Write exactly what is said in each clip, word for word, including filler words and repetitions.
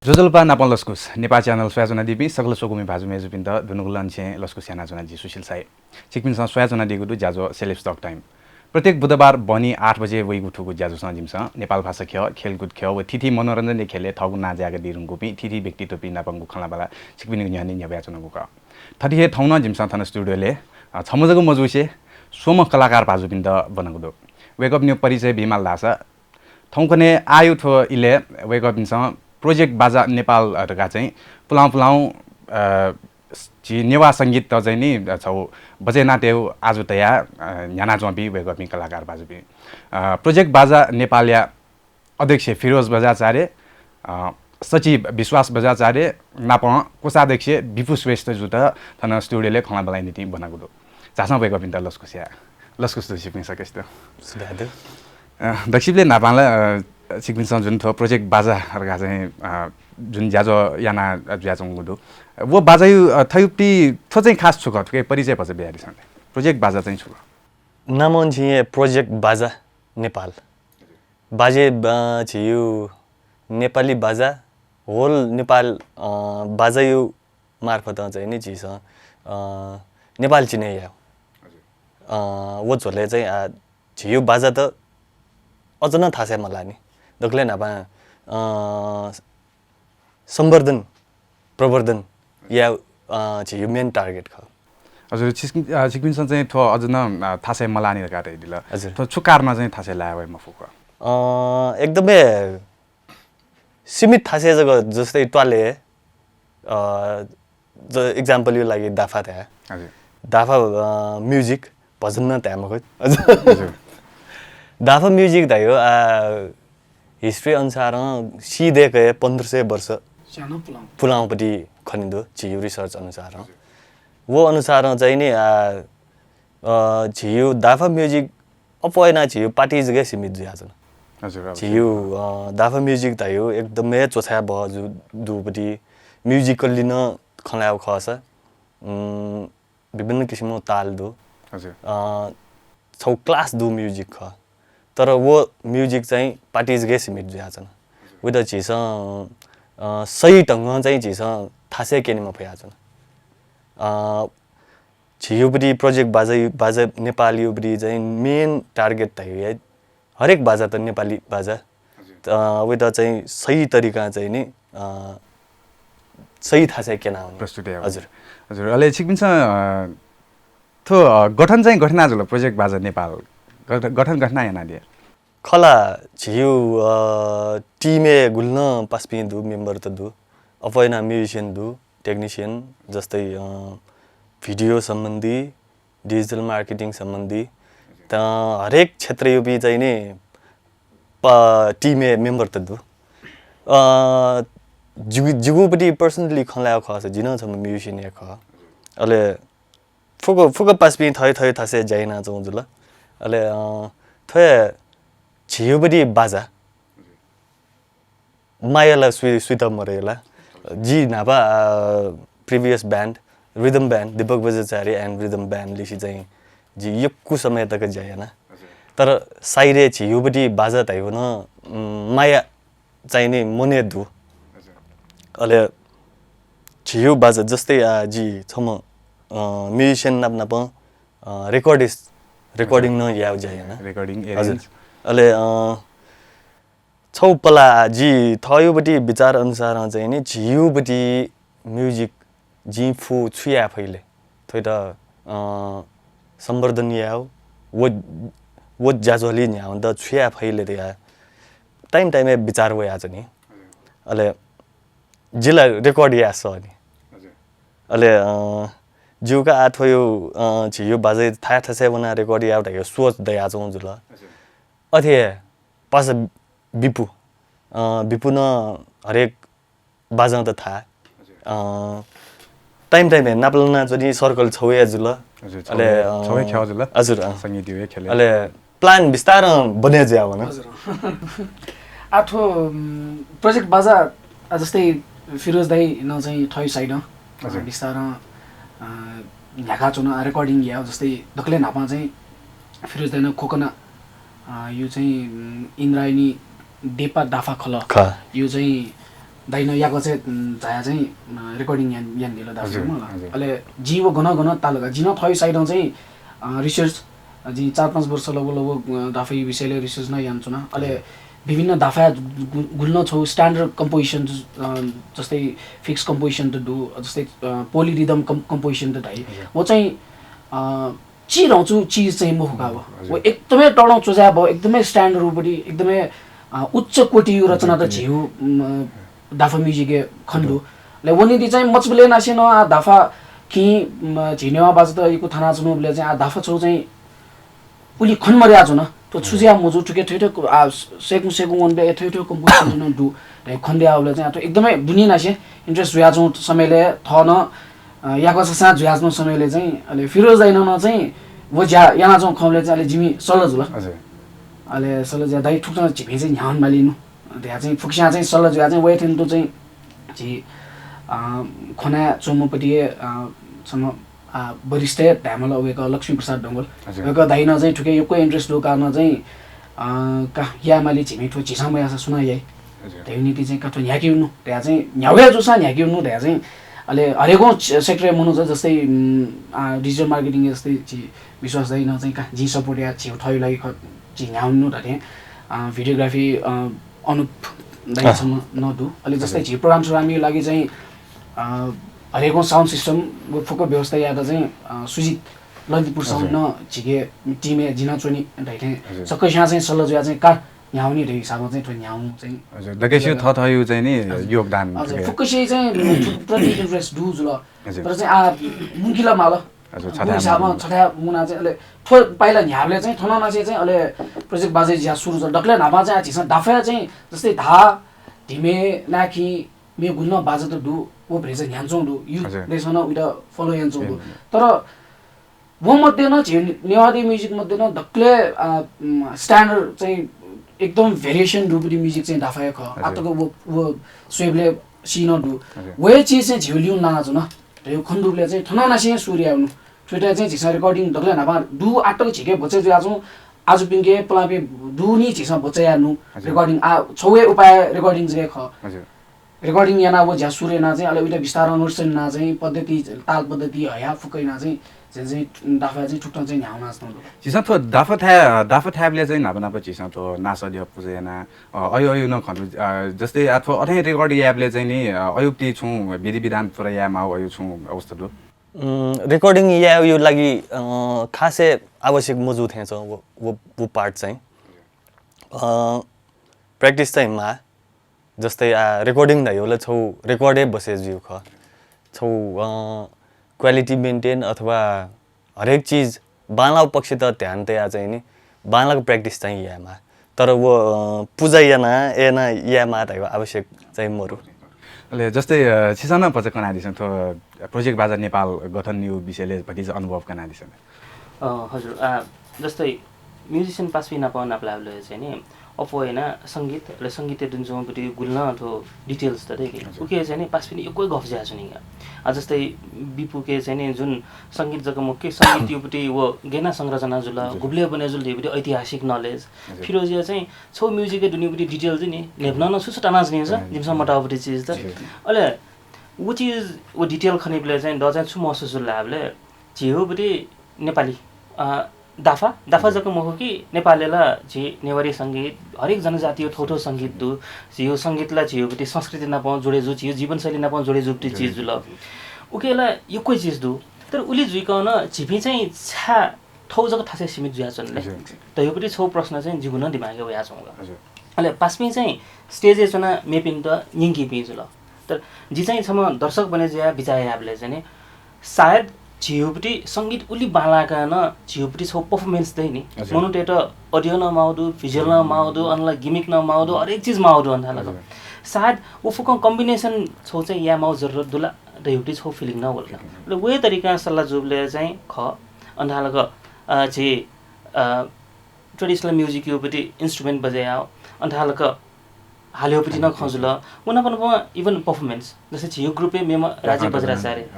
ज्वजलपा नापं लसकुस, नेपाः च्यानल स्वयाच्वनादीपिं सकल स्वकुमि भाजु मय्जुपिन्त दुनुगलंनिसें लसकुस यानाच्वना जि सुशील साई। छिकपिन्सं स्वयाच्वनादीगु दु ज्याझ्वः Celebs Talk Time। प्रत्येक बुधबार बहनी आठ बजे वइगु थुगु ज्याझ्वसं जिमिसं नेपाल भाषा ख्यः, खेलकुद ख्यः व थीथी मनोरञ्जनया ख्यलय् थःगु नां जाय्कादीधुंकूपिं थीथी व्यक्तित्वपिं नापंगु खँल्हाबल्हा छिकपिनिगु न्ह्यःने न्ह्यब्वयाच्वनागु खः। थथे हे थौं नं जिमिसं थन studio-लय्, अ, छम्ह जक मजूसे स्वम्ह कलाकार भाजुपिन्त ब्वनागु दु। वय्कःपिनिगु परिचय बीमाल धाःसा थौंकन्हय् आःयागु थ्व इलय् वय्कःपिन्सं Project बाजा नेपाल, अ, धकाः चाहिँ पुलां पुलां, अ, झी नेवाः संगीतत चाहिँ नि, अ, छगू बचय् यानातयेगु आजु तयाः, अ, न्ह्यानाच्वंपिं वय्कःपिं कलाकार भाजुपिं। अ, Project बाजा नेपालया अध्यक्ष फिरोज बज्राचार्य, अ, सचिव विश्वास बज्राचार्य नापं कोषाध्यक्ष विपु श्रेष्ठ जुत थन studio-लय् खँल्हाबल्हाया निंतिं ब्वनागु दु। झासँ वय्कःपिन्त लसकुस याये। लसकुस दु छिकपिं सकसित। सुभाय् दु। अ, दक्वसिबलय् न्हापां ला, अ, छिकपिन्सं जुन थ्व Project बाजा धकाः चाहिँ, अ, जुन ज्याझ्वः याना जुयाच्वंगु दु, व बाजाया, अ, थ्व चाहिँ खास छु खः, थुकिया परिचय भचा बियादिसँ। Project बाजा चाहिँ छु खः? नामं झी हे Project बाजा नेपाल। बाजे, अ, झीगु नेपाली बाजा, whole नेपाल, अ, बाजाया मार्फतं चाहिँ नि झीसं, अ, नेपाल चिने याये। अ, व झ्वलय् चाहिँ, आ, झीगु बाजात अझ नं थासय् मलाःनि। दकलय् न्हापां, अ, संवर्धन, प्रवर्धन याये, अ, झीगु main target खः। हजुर, छिक-, अ, छिकपिन्सं चाहिँ थ्व अझ नं, अ, थासय् मलाःनि धकाः धयादिल। हजुर। थ्व छु कारणं चाहिँ थासय् लाये वये मफु खः? अ, एकदमै सीमित थासय् जक, जस्तै त्वालय्, अ, ज-, example-या लागि दाफा धाये। हजुर। दाफा, अ, music, भजन नं धाये मखु। हजुर। दाफा music धाइगु, आ, history अनुसारं सी दय्कय् पन्ध्र सय वर्ष पुलांपट्टि खने दु, झीगु research अनुसारं। हजुर। व अनुसारं चाहिँ नि, आ, अ, झीगु दाफा music अप्वः यानाः झीगु party जक हे सीमित जुयाच्वन। हजुर, हजुर। झीगु, अ, दाफा music धाइगु एकदमै च्वछाये बहःजू दुपट्टि musically नं खँ ल्हायेगु खःसा, उम्, विभिन्न किसिमं ताल दु। हजुर। अ, छगू class दु music खः। तर व music चाहिँ party जक हे सीमित जुयाच्वन। वइत झीसं, अ, सही ढंगं चाहिँ झीसं थासय् क्यने मफयाच्वन। अ, झीगुपट्टि Project बाजा, बाजा नेपालयागुपट्टि चाहिँ main target धाइगु हे हरेक बाजा त नेपाली बाजा। हजुर। अ, वइत चाहिँ सही तरिकां चाहिँ नि, अ, सही थासय् क्यनावने। प्रस्तुत याये। हजुर। हजुर, अले छिकपिन्सं, अ, थ्व, अ, गठन चाहिँ गथे याना जुल Project बाजा नेपाल? गठ-, गठन गथे याना यानादिया? खला, झीगु, अ, team-य् गुलि नं पासापिं दु, member त दु। अप्वः यानाः musician दु, technician, जस्तै, अ, video सम्बन्धी, digital marketing सम्बन्धी, त हरेक क्षेत्रयापिं चाहिँ नि प-, team-य् member त दु। अ, जिगु, जिगुपट्टि personally खँ ल्हायेगु खःसा जि नं छम्ह musician हे खः। अले फुक्क, फुक्क पासापिं थः थः थासय् ज्या यानाच्वंगु जुल। अले, अ, थ्व हे झीगुपट्टि बाजा माया ला सुइ-, सुइत मरय् ला। जि न्हापा, अ, previous band, rhythm band, Deepak Bajracharya and rhythm band लिसे चाहिँ जि यक्व समय तक ज्या याना। हजुर। तर सायद हे झीगुपट्टि बाजा धाइगु नं, उम्, माया चाहिँ नि मनय् दु। हजुर। अले झीगु बाजा जस्तै, आ, जि छम्ह, अ, musician नाप नापं, अ, recordist, recording हजुर। नं यायेगु ज्या याना। Recording, हजुर। Arrange। अले, अ, छगू पला जि थःगुपट्टि विचार अनुसारं चाहिँ नि झीगुपट्टि music जिं फु छु याये फइ ले, थ्वइत, अ, संवर्धन यायेगु, व, व ज्याझ्वलय् न्ह्यावनेत छु याये फइ ले धयाः time time-य् विचार वयाच्वनी। अले जि ला record याये सःनि। हजुर। अले, अ, जिगु का आः थ्वयु, अ, झीयु बाजय् थाय् थासय् वनाः record यायेगु धयागु सोच दयाच्वंगु जुल। हजुर। अथे हे पासा बिपु, अ, बिपु नं हरेक बाजं त थाय्। हजुर। अ, time time-य् नापलानाच्वनी, circle छगू हे जुल। हजुर, अले, छगू हे, अ, छगू हे ख्यः जुल। हजुर, अ। संगीतयु हे ख्यलय्। अले plan बिस्तारं बने जुयावन। हजुर। आः थ्व, उम्, project बाजा, आ, जस्तै फिरोज दाइ नं चाहिँ थःयु side-ं, अ, हजुर। बिस्तारं, अ, न्ह्याकाच्वन, recording याः, जस्तै दकलय् न्हापां चाहिँ फिरोज दाइ नं खोकना, अ, यु चाहिँ, उम्, इन्द्रायणी देपा दाफा खलः। खः। यु चाहिँ दाइनं याकःचा झाया चाहिँ recording यान यान दिल दाफा। अले जिं व गन गन तालका जिं थ्व side चाहिँ research, जिं चार पाँच वर्ष लगभग लगभग दाफा विषयले research न यान चुना। अले विभिन्न दाफा गुल्न छौ standard composition, जस्तै fix composition त दु, जस्तै polyrhythm composition त धाइ। व चाहिँ चिरौँचु चिज चाहिँ मखु का। व एकदमै टडौँ चोजाय् ब एकदमै standard रूपटी एकदमै उच्च कोटि रचना त झिउ दाफा music खन दु। ले वनिति चाहिँ मचबले नासे न आ दाफा कि झिनेवा बाजा त इकु थाना चुनु बले चाहिँ आ दाफा छौ चाहिँ उलि खन मर्या जुन। तो छुजिया मुजु ठुके थ्वै थ्वै आ सेकुं सेकुं वन बे थ्वै थ्वै composition न दु। रे खन दे आवले चाहिँ आ तो एकदमै दुनिया नासे interest जुया जुन समयले थन याकःचा जुया जुन समयले चाहिँ अले फिरोज दाइनं न चाहिँ व ज्या याना जुन खबले चाहिँ अले जिमि सल्लाह जुल। अले सल्लाह ज्या दाइ थुकथं झिमे चाहिँ न्ह्याउन मालिनु। धया चाहिँ फुक्स्यां चाहिँ सल्लाह जुया चाहिँ वयथेन तो चाहिँ झी खना चोमपति सम वरिष्ठ धायेमाल वय्कः लक्ष्मी प्रसाद डंगोल। वय्कः दाइनं चाहिँ थुके यक्व interest दु कारण चाहिँ का या माली झिमे थ्व झिसा मयासा सुना याइ। धयु नीति चाहिँ का थ्व न्ह्याकिउनु धया चाहिँ न्ह्यावे जुसा न्ह्याकिउनु धया चाहिँ अले हरेकौं sector मनु जस्तै digital marketing जस्तै झी विश्वास दाइनं चाहिँ का जि support या झिउ थयु लागि झि न्ह्याउनु धथे videography अनुप दाइसम्म न दु। अले जस्तै झी program सोग्रामया लागि चाहिँ हरेकौं sound system फुक्क व्यवस्था यात चाहिँ सुजित ललितपुर sound न झिके team ए जिना चोनी धैथे सकस्यां चाहिँ सल्लाह जुया चाहिँ का न्ह्याउनी धै हिसाबमा चाहिँ थ्व न्ह्याउ चाहिँ दकेसियो थथयु चाहिँ नि योगदान फुक्कसियो चाहिँ प्रति interest दु जुल। तर चाहिँ आ मुकिला माल हिसाबमा छथाया मुना चाहिँ अले थ्व पाइला न्ह्याबले चाहिँ थन नासे चाहिँ अले project बाजे ज्या सुरु जुल। दकले न्हापा चाहिँ आ झिसं दाफा चाहिँ जस्तै धा धिमे नाखि मे गुल्न बाजा त दु व भ्रेज न्ह्यान चों दु यु देशन उइदा follow यान चों दु। तर व मध्ये न झे नेवादी music मध्ये न दकले standard चाहिँ एकदम variation दुपटी music चाहिँ दाफा ख। आतक व व स्वेबले सीन दु। वे चीज चाहिँ झिउ लिउ ना जुन। धयु खन दुबले चाहिँ थन नासे सूर्य आउनु। थुइता चाहिँ झिसा recording दकले नापा दु आतक झिके बचे जुया जुं आजु पिंके पलापे दुनी झिसा बचे यानु। Recording आ छौए उपाय recording जगे ख। Recording याना व ज्या सुरु याना चाहिँ अले उइता बिस्तारं अनुसरण ना चाहिँ पद्धति ताल पद्धति हया फुकैना चाहिँ झिन चाहिँ दाफा चाहिँ थुकथं चाहिँ न्ह्याउना चाहिँ दु। झिसं थ्व दाफा थाय् दाफा थाय्‌बले चाहिँ न्हापा न्हापा झिसं थ्व नासद्य पुजा याना अयु अयु न खनु जस्तै आ थ्व अथें record याय्‌बले चाहिँ नि अयुपति छुं विधि विधान पुरा याय् माउ अयु छुं अवस्था दु। Recording यायु लागि खासे आवश्यक मजु थें छ वो वो part चाहिँ practice चाहिँ मा जस्तै आ recording धयो ला छौ record ए बसे जिउ ख। छौ quality maintain अथवा हरेक चीज बांलाउ पक्ष त ध्यान तया चाहिँ नि बांलाक practice चाहिँ यामा। तर वो पुजा याना एना यामा धयो आवश्यक चाहिँ मरु। अले जस्तै छिसन पच कनादिसन थ्व project बाजा नेपाल गठन निउ विषयले भतिज अनुभव कनादिसन। हजुर, जस्तै musician पासपिं नाप नापलाबले चाहिँ नि अप्वयना संगीत अले संगीत दुन्जुं बुटी गुल्न थ्व details त देखि उके चाहिँ नि पासपिं यक्व गफ ज्या जुनिगा। आ जस्तै बिपुके चाहिँ नि जुन संगीत जक मुख्य संगीत युपटी वो गेना संरचना जुल गुबले बने जुल युपटी ऐतिहासिक knowledge। फिरोजिया चाहिँ छौ music दुनिया बुटी detail चाहिँ नि नेबना न सुसु टाना जुनिगा जिमसा मटावटी चीज त। अले वो चीज वो detail खनिबले चाहिँ द चाहिँ छु महसुस जुल लाबले झिउपटी नेपाली दाफा दाफा जक मखु कि नेपालय् ला झी नेवारी संगीत हरेक जनजातियो थौथौ संगीत दु। झिउ संगीत ला झिउपटी संस्कृति नाप जोडे जु झिउ जीवनशैली नाप जोडे जुपटी चीज जुल। उके ला यक्व चीज दु। तर उलि जुइकन झिपिं चाहिँ छा थौ जक थासे सीमित जुया चनले। त युपटी छौ प्रश्न चाहिँ जिगु न दिमागय् वया छौं। अले पासपिं चाहिँ stage ए चना मेपिन्त निंकीपिं जुल। तर जि चाहिँ छम्ह दर्शक बने जुया बिचाः याबले चाहिँ सायद झिउपटी संगीत उलि बांलाका न झिउपटी छौ performance दै नि। मनूतय्‌त audio न माउ दु, visual न माउ दु, अनला gimmick न माउ दु, हरेक चीज माउ दु अन्था लग। सायद वो फुकं combination छौ चाहिँ या माउ जरुरत दुला धयुपटी छौ feeling न वल। ल वे तरिका सल्लाह जुबले चाहिँ ख अन्था लग झी traditional music युपटी instrument बजाया अन्था लग हाल्योपट्टि न खँ जुल। व नाप नाप even performance, जस्तै झिउ group ए मेम्ह राज्य बज्राचार्य,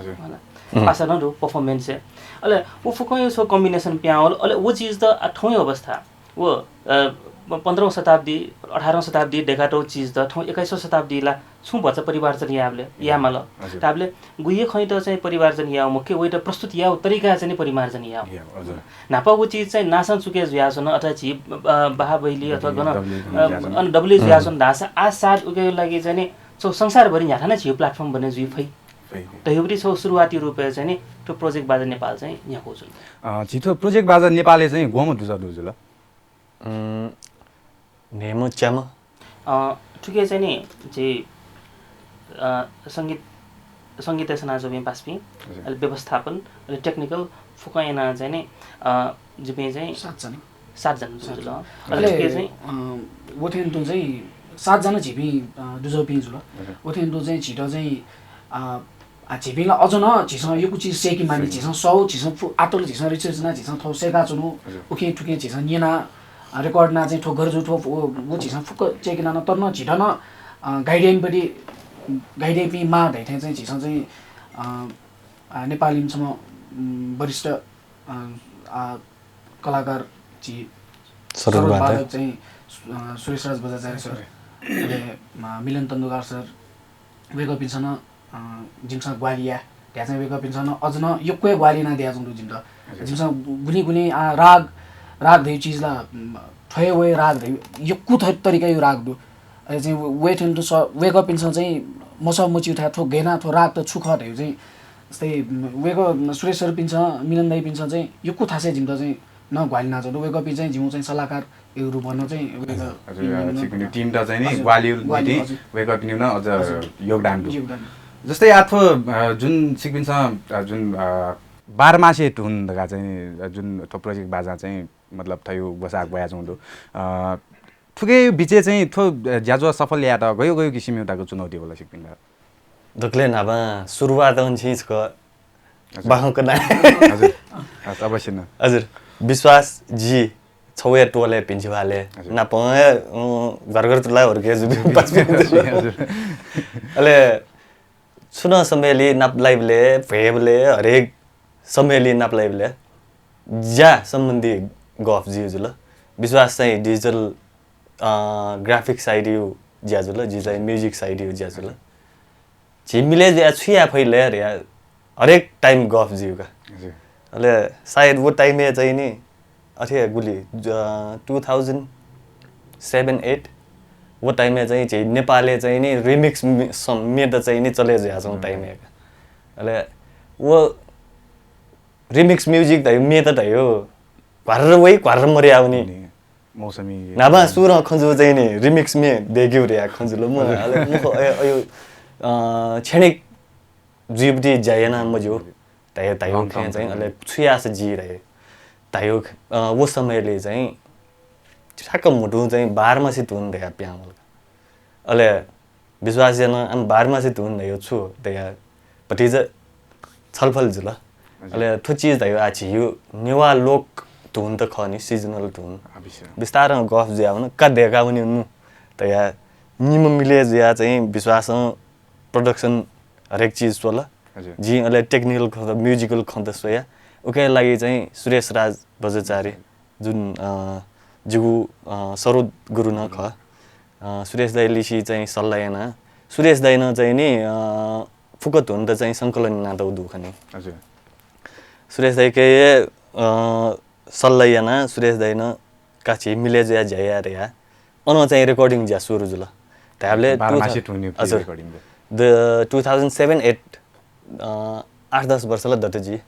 पासा न दु performance ए। अले व फुकं यो छौ combination पियावल। अले व चीज त आ थौं अवस्था व पन्ध्रौं शताब्दी, अठारौं शताब्दी देखातौ चीज त थौं एक्काइसौं शताब्दी ला छुं भचा परिमार्जन यायेबलय्, यायेमाल। हजुर। धाःबलय् गुहे खँयात चाहिँ परिमार्जन यायेगु मखु, वयात प्रस्तुत यायेगु तरिका चाहिँ नि परिमार्जन यायेगु। हजुर। न्हापा व चिज चाहिँ नासं चुकय् जुयाच्वन, अथवा झी, अ, बाहाबैली अथवा गन, अ, अन दबुलिइ जुयाच्वन धाःसा आ सायद उकिया लागि चाहिँ नि छगू संसारभरि न्ह्याथाय् नं झीगु platform बने जुइ फइ। धइगु छगू सुरुवाती रूपय् चाहिँ नि थ्व Project बाजा नेपाल चाहिँ न्ह्याकूगु जुल। अ, झी थ्व Project बाजा नेपालय् चाहिँ ग्वम्ह दुजः दु जुल? उम्, न्हय्म्ह च्याम्ह। अ, थुकी चाहिँ नि झी, अ, संगीत, संगीतय् सनाच्वंपिं पासापिं, हजुर। अले व्यवस्थापन, अले technical फुक्कं यानाः चाहिँ नि, अ, जिपिं चाहिँ सात जना। सात जना जुल। अले अले, थुकी चाहिँ अ, व थें तुं चाहिँ सात जना झीपिं, अ, दुजःपिं जुल। हजुर। व थें तुं चाहिँ झीत चाहिँ, अ, आ, झीपिं ला अझ नं झीसं यक्व चिज सय्के माःनि, सही। झीसं सः, झीसं फु-, आतल झीसं research याना, झीसं थ्व सय्काच्वनु, हजुर। उखें थुखें झीसं न्यना, अ, record याना चाहिँ थ्व गथे जू, थ्व, व, व झीसं फुक्क सय्के माःनि, तर नं झीत नं, अ, guideline पट्टि, guide याइपिं माः धइथें चाहिँ झीसं चाहिँ, अ, अ, नेपालय् छम्ह, उम्, वरिष्ठ, अ, अ, कलाकार झी सरोद सरोद वादक। वादक चाहिँ, अ, सुरेश राज बज्राचार्य सर, अले, अ, मिलन तन्दुकार सर, वय्कःपिन्सं नं, अ, जिमिसं ग्वाहालि याये धयाः चाहिँ वय्कःपिन्सं नं अझ नं यक्व हे ग्वाहालि यानाः दयाच्वंगु दु जिमित। हजुर। जिमिसं गुलिं गुलिं, आ, राग, राग धइगु चिज ला, उम्, थ्व हे व हे राग धइगु, यक्व थ-, तरिकाया राग दु। अले चाहिँ व-, वय्कःपिन्सं स-, वय्कःपिन्सं चाहिँ मसः मच्यूथाय् थ्व गय् याना, थ्व राग त छु खः धइगु चाहिँ, जस्तै, उम्, वय्कः सुरेश सरपिन्सं, मिलन दाइपिन्सं चाहिँ यक्व थासय् जिमित चाहिँ नं ग्वाहालि यानाच्वंगु दु। वय्कःपिं चाहिँ जिमिगु चाहिँ सल्लाहकार यो रूपमा नं चाहिँ वय्कः हजुर, अ, छिकपिनि team त चाहिँ नि हजुर, ग्वाहालिया ग्वाहालि, निंतिं हजुर। वय्कःपिनि नं अझ हजुर। योगदान दु। योगदान। जस्तै आः थ्व, अ, जुन छिकपिन्सं, अ, जुन, अ, बाह्र मासे धुन धकाः चाहिँ, अ, जुन थ्व Project बाजां चाहिँ मतलब थ्व ग्वसाः ग्वयाच्वंगु दु। अ, थुकिया बिचय् चाहिँ थ्व, अ, ज्याझ्वः सफल यायेत गय् गय् किसिमया तक चुनौती वल छिकपिन्त? दकलय् न्हापां सुरुवात वंनिसें छकः हजुर। बाखं कना। हजुर। हजुर, अवश्य नं। हजुर। विश्वास, जि, छगू हे टोलय् भिंछिभालय् हजुर। नापं हे, अँ, घर घर तुलाः हुर्के जूपिं पासापिं। हजुर। अले छुं नं समयलय् नापलाइबलय्, भ्वय्बलय्, हरेक समयलय् नापलाइबलय् ज्या सम्बन्धी गफ जुइ जुल। विश्वास चाहिँ digital, अ, graphic side-या ज्या जुल, जि चाहिँ music side-या ज्या जुल। झी मिले जुयाः छु याये फइ ले धयाः हरेक time गफ जुइ का। हजुर। अले सायद व time-य् चाहिँ नि अथे गुलि, अ, two thousand seven eight व time-य् चाहिँ झी नेपालय् चाहिँ नि remix मे-, सं-, म्ये त चाहिँ नि चले जुयाच्वंगु time-य् का। अले व remix music धइगु म्ये त धइगु घ्वार्र वइ, घ्वार्र मदयावनी। नि, मौसमी न्हापा सुरं खँ जू चाहिँ नि remix म्ये दय्केगु धयाः खँ जुल। म हजुर। अले मुखु अय-, अयो, अ, क्षणिक जुइपट्टि ज्या याना मज्यू। हजुर। धया-, धयागु long खँय् term चाहिँ plan। अले छु याःसा जि धया-, धयागु, अ, व समयलय् चाहिँ ठ्याक्क म्हुतुं चाहिँ बाह्र मासे धुन धयाः पिहां वल। अले विश्वास याना, आम बाह्र मासे धुन धयागु छु धयाः भतिचा छलफल जुल। हजुर। अले थ्व चिज धयागु आः झीगु नेवाः लोक धुन त खः नि, seasonal धुन। अवश्य। बिस्तारं गफ जुयावन, का दय्कावनी मु धयाः निम्ह मिले जुयाः चाहिँ विश्वासं production हरेक चिज स्वल। हजुर। जिं अले technical खँ त, musical खँ त स्वया। उकिया लागि चाहिँ सुरेश राज बज्राचार्य, हजुर। जुन, अ, जिगु, अ, सरोद गुरु नं खः। अ, सुरेश दाइ लिसे चाहिँ सल्लाह याना। सुरेश दाइनं चाहिँ नि, अ, फुक्क धुन त चाहिँ संकलन यानातःगु दु खनी। हजुर। सुरेश दाइके, अ, सल्लाह याना, सुरेश दाइनं का झी मिले जुयाः ज्या याये धयाः अन चाहिँ recording ज्या सुरु जुल। धायेबलय् बाह्र टु मासे था-, धुनया हजुर। Recording जुल। The-, two thousand seven eight, अ, आठ दस वर्ष ला दत जि।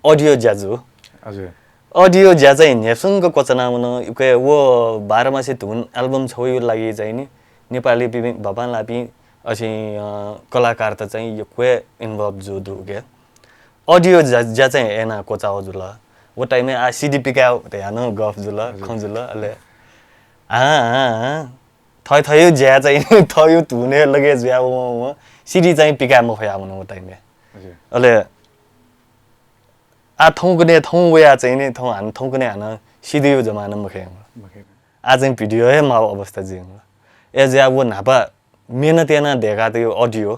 Audio ज्या जू। हजुर। Audio ज्या चाहिँ न्ह्यसंक क्वचाना वन। उके व बाह्र मासे धुन album छगूया लागि चाहिँ नि नेपाली पिपिं बापांलापिं अथे, अ, कलाकार त चाहिँ यक्व involve जू दु उके। Audio ज्या, ज्या चाहिँ याना क्वचाव जुल। व time-य् आ CD पिकाव धयाः नं गफ जुल, हजुर। खँ जुल, अले हां, हां, हां। थः, थःयु ज्या चाहिँ, थःयु धुन हे लगे जुया व, व, व CD चाहिँ पिकाये मफया वन व time-य्। हजुर। अले आ थौंकन्हय् थौं वया चाहिँ नि, थौं हान, थौंकन्हय् हानं CD-यु जमाना मखय्। मखय्। आ चाहिँ video हे माव अवस्था जुइ। ए जुया व न्हापा मेहनत याना दय्कातःगु audio,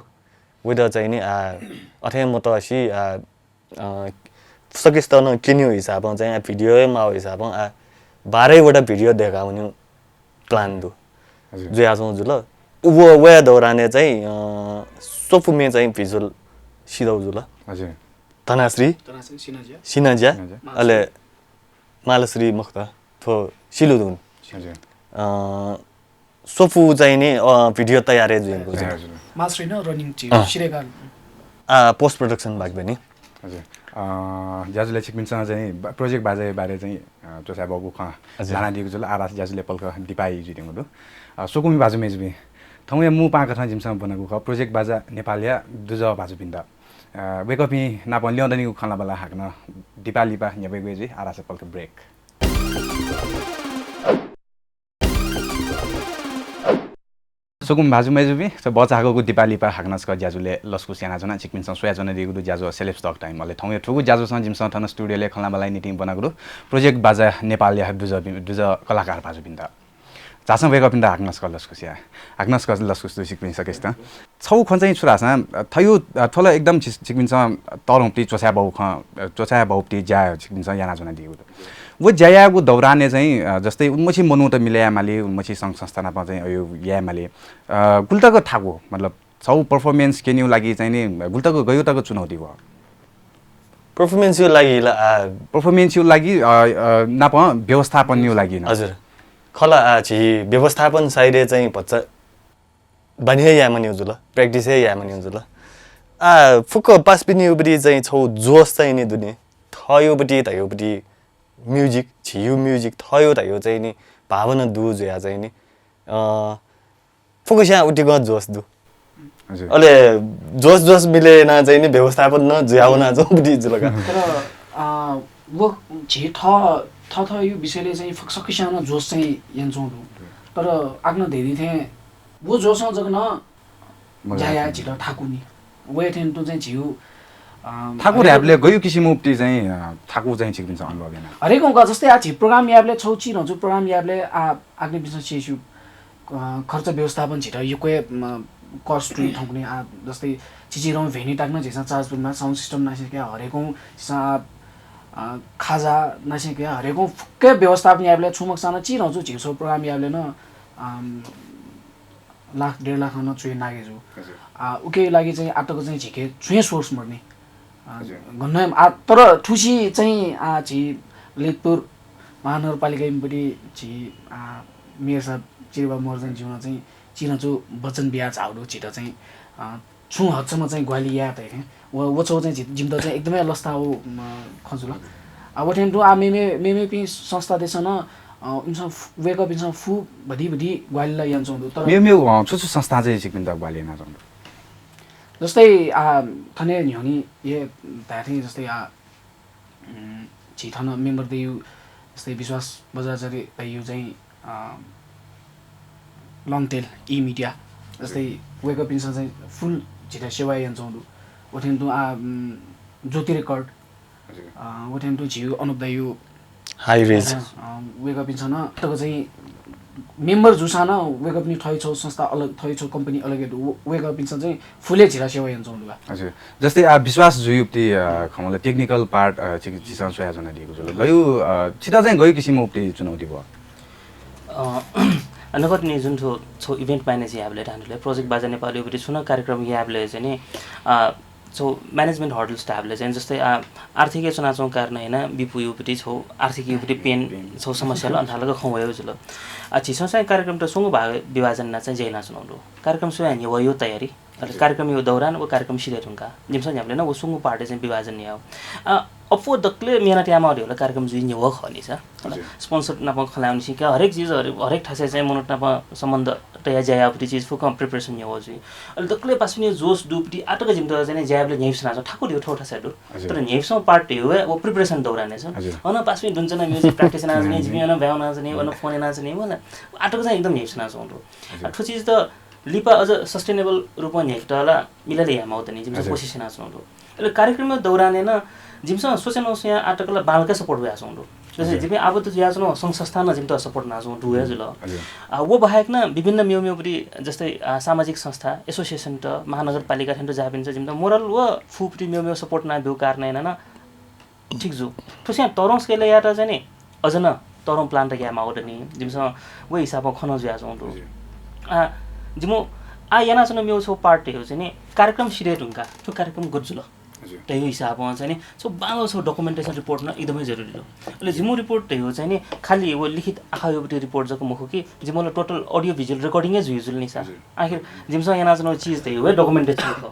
वइत चाहिँ नि, आ, अथे मतसे, आ, अ, सकसितं क्यनेगु हिसाबं चाहिँ, आ, video हे माव हिसाबं, आ, बाह्रैवटा video दय्कावनेगु plan दु। हजुर। जुयाच्वंगु जुल। व वया दौरानय् चाहिँ, अ, स्वपुमे चाहिँ visual सिधौ जुल। हजुर। धनाश्री, धनाश्री, सिनाज्या। सिनाज्या, सिनाज्या। अले मालश्री मखुत, थ्व सिलु धुन। हजुर। अ, स्वपु चाहिँ नि, अ, video तयार हे जुइगु। तयार जुल। मालश्री नं running team, अँ। सिधय्‌का। आ, post production भाग पनि। हजुर। अ, ज्याजुले छिकपिन्सं चाहिँ बा-, project बाजाया बारे चाहिँ, अ, च्वछाय् बौगु खँ हजुर। ल्हानादीगु जुल, आरास ज्याजुले पलख दिपाइ जुइत्यंगु दु। अ, स्वकुमि भाजु मय्‌जुपिं, थौंया मू पाहां कथं जिमिसं ब्वनागु खः, project बाजा नेपालया दुजः भाजुपिन्त। अ, वय्‌कःपिं नाप ल्यं दनिगु खँ ल्हाःबलय् हाकनं दिपा लिपा न्ह्यब्वयेगु हे जुइ, आरास पलख break। स्वकुमि भाजु मय्‌जुपिं, थ्व बचाःगु दिपा लिपा हाकनं छकः ज्याजुलय् लसकुस यानाच्वना, छिकपिन्सं स्वयाच्वनादीगु दु ज्याझ्वः Celebs Talk Time। अले थौंया थुगु ज्याझ्वःसं जिमिसं थन studio-लय् खँ ल्हाःबलय् निंतिं ब्वनागु दु project बाजा नेपालया दुजः, दुजः कलाकार भाजुपिन्त। झासँ वय्‌कःपिन्त हाकनं छकः लसकुस याये। हाकनं छकः लसकुस दु छिकपिं सकसितं। छगू खँ चाहिँ छु धाःसा, थ्व, अ, थ्व ला एकदम छि-, छिकपिन्सं तःधंगुपति च्वछाय् बौगु खँ, अ, च्वछाय् बौगुपति ज्या छिकपिन्सं यानाच्वनादीगु दु। व ज्या यायेगु दौरानय् चाहिँ, अ, जस्तै उलिमछि मनूत मिले यायेमाली, उलिमछि संघ संस्था नाप चाहिँ अय् यायेमाली, अ, गुलि तक थाकु, मतलब, छगू performance क्यनेगु लागि चाहिँ नि गुलि तक, गय् तक चुनौती वः? Performance-या लागि ला, आ, performance-या लागि, अ, अ, नाप व्यवस्थापनया लागि नं। हजुर। खः ला, आ, झी व्यवस्थापन side-य् चाहिँ भचा बानी हे याये मानिगु जुल, practice हे याये मानिगु जुल। आ, फुक्क पासापिनिगुपति चाहिँ छगू जोस चाहिँ नि दु नि। थःगुपति, धयागुपति music, झीगु music, थःगु धयागु चाहिँ नि भावना दु जुयाः चाहिँ नि, अ, फुक्कसियां उतिकं जोस दु। हजुर। अले जोस, जोस मिले यानाः चाहिँ नि व्यवस्थापन नं जुयावनाच्वंगुपति जुल का। तर, अ, व झी थः, थःथःगु विषयलय् चाहिँ फुक्क सकसियां नं जोस चाहिँ यानाच्वंगु दु। तर आः नं धयादी थें व जोसं जक नं मजा ज्या याये झीत थाकु नि। वया थें तुं चाहिँ झीगु, अ, थाकु हरेक धायेबलय् गय् किसिमगुपति चाहिँ, अ, थाकु चाहिँ छिकपिन्सं अनुभव याना? हरेकं का, जस्तै आः झी program यायेबलय् छगू चिधंगु program यायेबलय् आ, आः छिकपिन्सं स्यू, अ, खर्च व्यवस्थापन झीत यक्व हे, म, cost जुइ थौंकन्हय् आ, जस्तै चिचिधंगु venue तक नं झीसं charge पुलेमाः, sound system नापं कयाः हरेकं झीसं आ, अ, खाजा नापं कयाः हरेकं फुक्क व्यवस्थापन यायेबलय् छुं मखुसां नं चिधंगु झीगु program यायेबलय् नं, अम, लाख डेढ लाखं नं च्वय् नागे जू। हजुर। आ, उकिया लागि चाहिँ आःतक चाहिँ झीके छुं हे source मदुनि। आ, हजुर। गनं आ, तर थुसी चाहिँ आ, झी ललितपुर महानगरपालिकायाम्ह झी, आ, मेयर साहब चिरिबहादुर महर्जनज्यूं चाहिँ चिधंगु वचन बिया झाःगु दु झीत चाहिँ, आ, छुं हदसम्म चाहिँ ग्वाहालि याये धइथें। व, व छगू चाहिँ जि-, जिमित चाहिँ एकदमै लसताःगु, म, खँ जुल। आ, व थें तुं आ, मेमे, मेमेपिं संस्थातय्सं नं, अ, इमिसं फु-, वय्कःपिन्सं फु भति भति ग्वाहालि ला यानाच्वंगु दु, तर मेमेगु, अ, छु छु संस्थां चाहिँ छिकपिन्त ग्वाहालि यानाच्वंगु दु? जस्तै, आ, थन न्ह्यःने हे धायेथें जस्तै, आ, उम्, झी थन member दइगु जस्तै विश्वास बज्राचार्य धइगु चाहिँ, अ, Longtail E Media, जस्तै वय्कःपिन्सं चाहिँ full झीत सेवा यानाच्वंगु दु। व थें तुं आ, उम्, ज्योति Record, हजुर। अ, व थें तुं झीगु अनुप दाइगु Hi Res। अ, वय्कःपिन्सं नं तक चाहिँ member जूसां नं वय्कःपिनि थःगु छगू संस्था अलग, थःगु छगू company अलग हे दु। व-, वय्कःपिन्सं चाहिँ full हे झीत सेवा यानाच्वंगु दु का। हजुर। जस्तै आ, विश्वास जुयागुपति, अ, खँ मतलब technical part, अ, छि-, छिसं स्वयाच्वनादीगु जुल। गय्, अ, छित चाहिँ गय् किसिमगुपति चुनौती ब्वः? अ, नकतिनि जुन थ्व, थ्व event manage यायेबलय् धाःसा project बाजा नेपालयागुपति छुं नं कार्यक्रम यायेबलय् चाहिँ नि, अ, छगू management hurdles धायेबलय् चाहिँ जस्तै, आ, आर्थिक च्वनाच्वंगु कारणं यानाः बिपुयागुपति छगू आर्थिकयागुपति pain, pain। छगू समस्या ला अन्थालक खँ वयागु जुल। आ, झीसं चाहिँ कार्यक्रमत स्वंगू भाग विभाजन यानाः चाहिँ ज्या यानाच्वनागु दु। कार्यक्रम स्वयाः न्ह्यवःया तयारी, अले हजुर। कार्यक्रमया दौरान व कार्यक्रम सिधये धुंकाः जिमिसं न्ह्याबलें नं व स्वंगू part चाहिँ विभाजन यायेगु। आ, अप्वः दकलय् मेहनत यायेमाःगु धइगु ला कार्यक्रम जुइ न्ह्यवः खः नि सा। हजुर। Sponsor नाप खँ ल्हायेगुनिसें कयाः हरेक चिज, हरेक, हरेक थासय् चाहिँ मनूत नाप सम्बन्ध तयाः ज्या यायेगुपति चिज फुक्कं preparation न्ह्यवः जुइ। अले दकलय् पासापिनिगु जोस दुगुपति आःतक जिमित चाहिँ नि ज्या यायेबलय् न्ह्यइपुसे यानाच्वंगु दु। थाकु धइगु थ्व थासय् दु। हजुर। तर न्ह्यइपुसेगु part धइगु हे व preparation दौरान हे सा। हजुर। अन पासापिं दुने च्वनाः music practice यानाच्वनी, जिमि अन ब्याहा यानाच्वनी, अन phone यानाच्वनी, मतलब आःतक चाहिँ एकदम न्ह्यइपुसे यानाच्वंगु दु। हजुर। आ, थ्व चिज त लिपा अझ sustainable रूपं न्ह्याकेत ला मिलाले यायेमाःगु दनि, जिमिसं हजुर। कोसिस यानाच्वनागु दु। अले कार्यक्रमया दौरानय् नं जिमिसं स्वसे नं स्वयाः आःतक ला बांलाक support यानाच्वनागु दु। जस्तै हजुर। जिमि आबद्ध जुयाच्वनागु संघ संस्थां नं जिमित support यानाच्वनागु दु हे जुल। हजुर। आ, व बाहेक नं विभिन्न मेमेगुपति जस्तै, आ, सामाजिक संस्था, association त, महानगरपालिका थें तुं ज्याःपिन्सं जिमित moral व फुपति मेमेगु support यानाब्यूगु कारणं यानाः नं ठीक जू। थुसियां तःधंगु scale-य् यायेत चाहिँ नि अझ नं तःधंगु plan तयाः यायेमाःगु दनि। जिमिसं व हिसाबं खँ नं जुयाच्वंगु दु। हजुर। आ, जिमु आ यानाच्वना मेगु छौ पार्ट धयो चाहिँ नि कार्यक्रम सिधे धुंका थ्व कार्यक्रम गत जुल हजुर। धयो हिसाबं चाहिँ नि छौ बांलो छौ डकुमेन्टेसन रिपोर्ट न एकदमै जरुरी दु। अले जिमु रिपोर्ट धयो चाहिँ नि खाली व लिखित आखा योपति रिपोर्ट जक मखु कि जिमुला टोटल अडियो भिजुअल रेकर्डिङ जुइ जुल नि सा। हजुर। आखिर जिमसं यानाच्वना चिज धयो व डकुमेन्टेसन ख।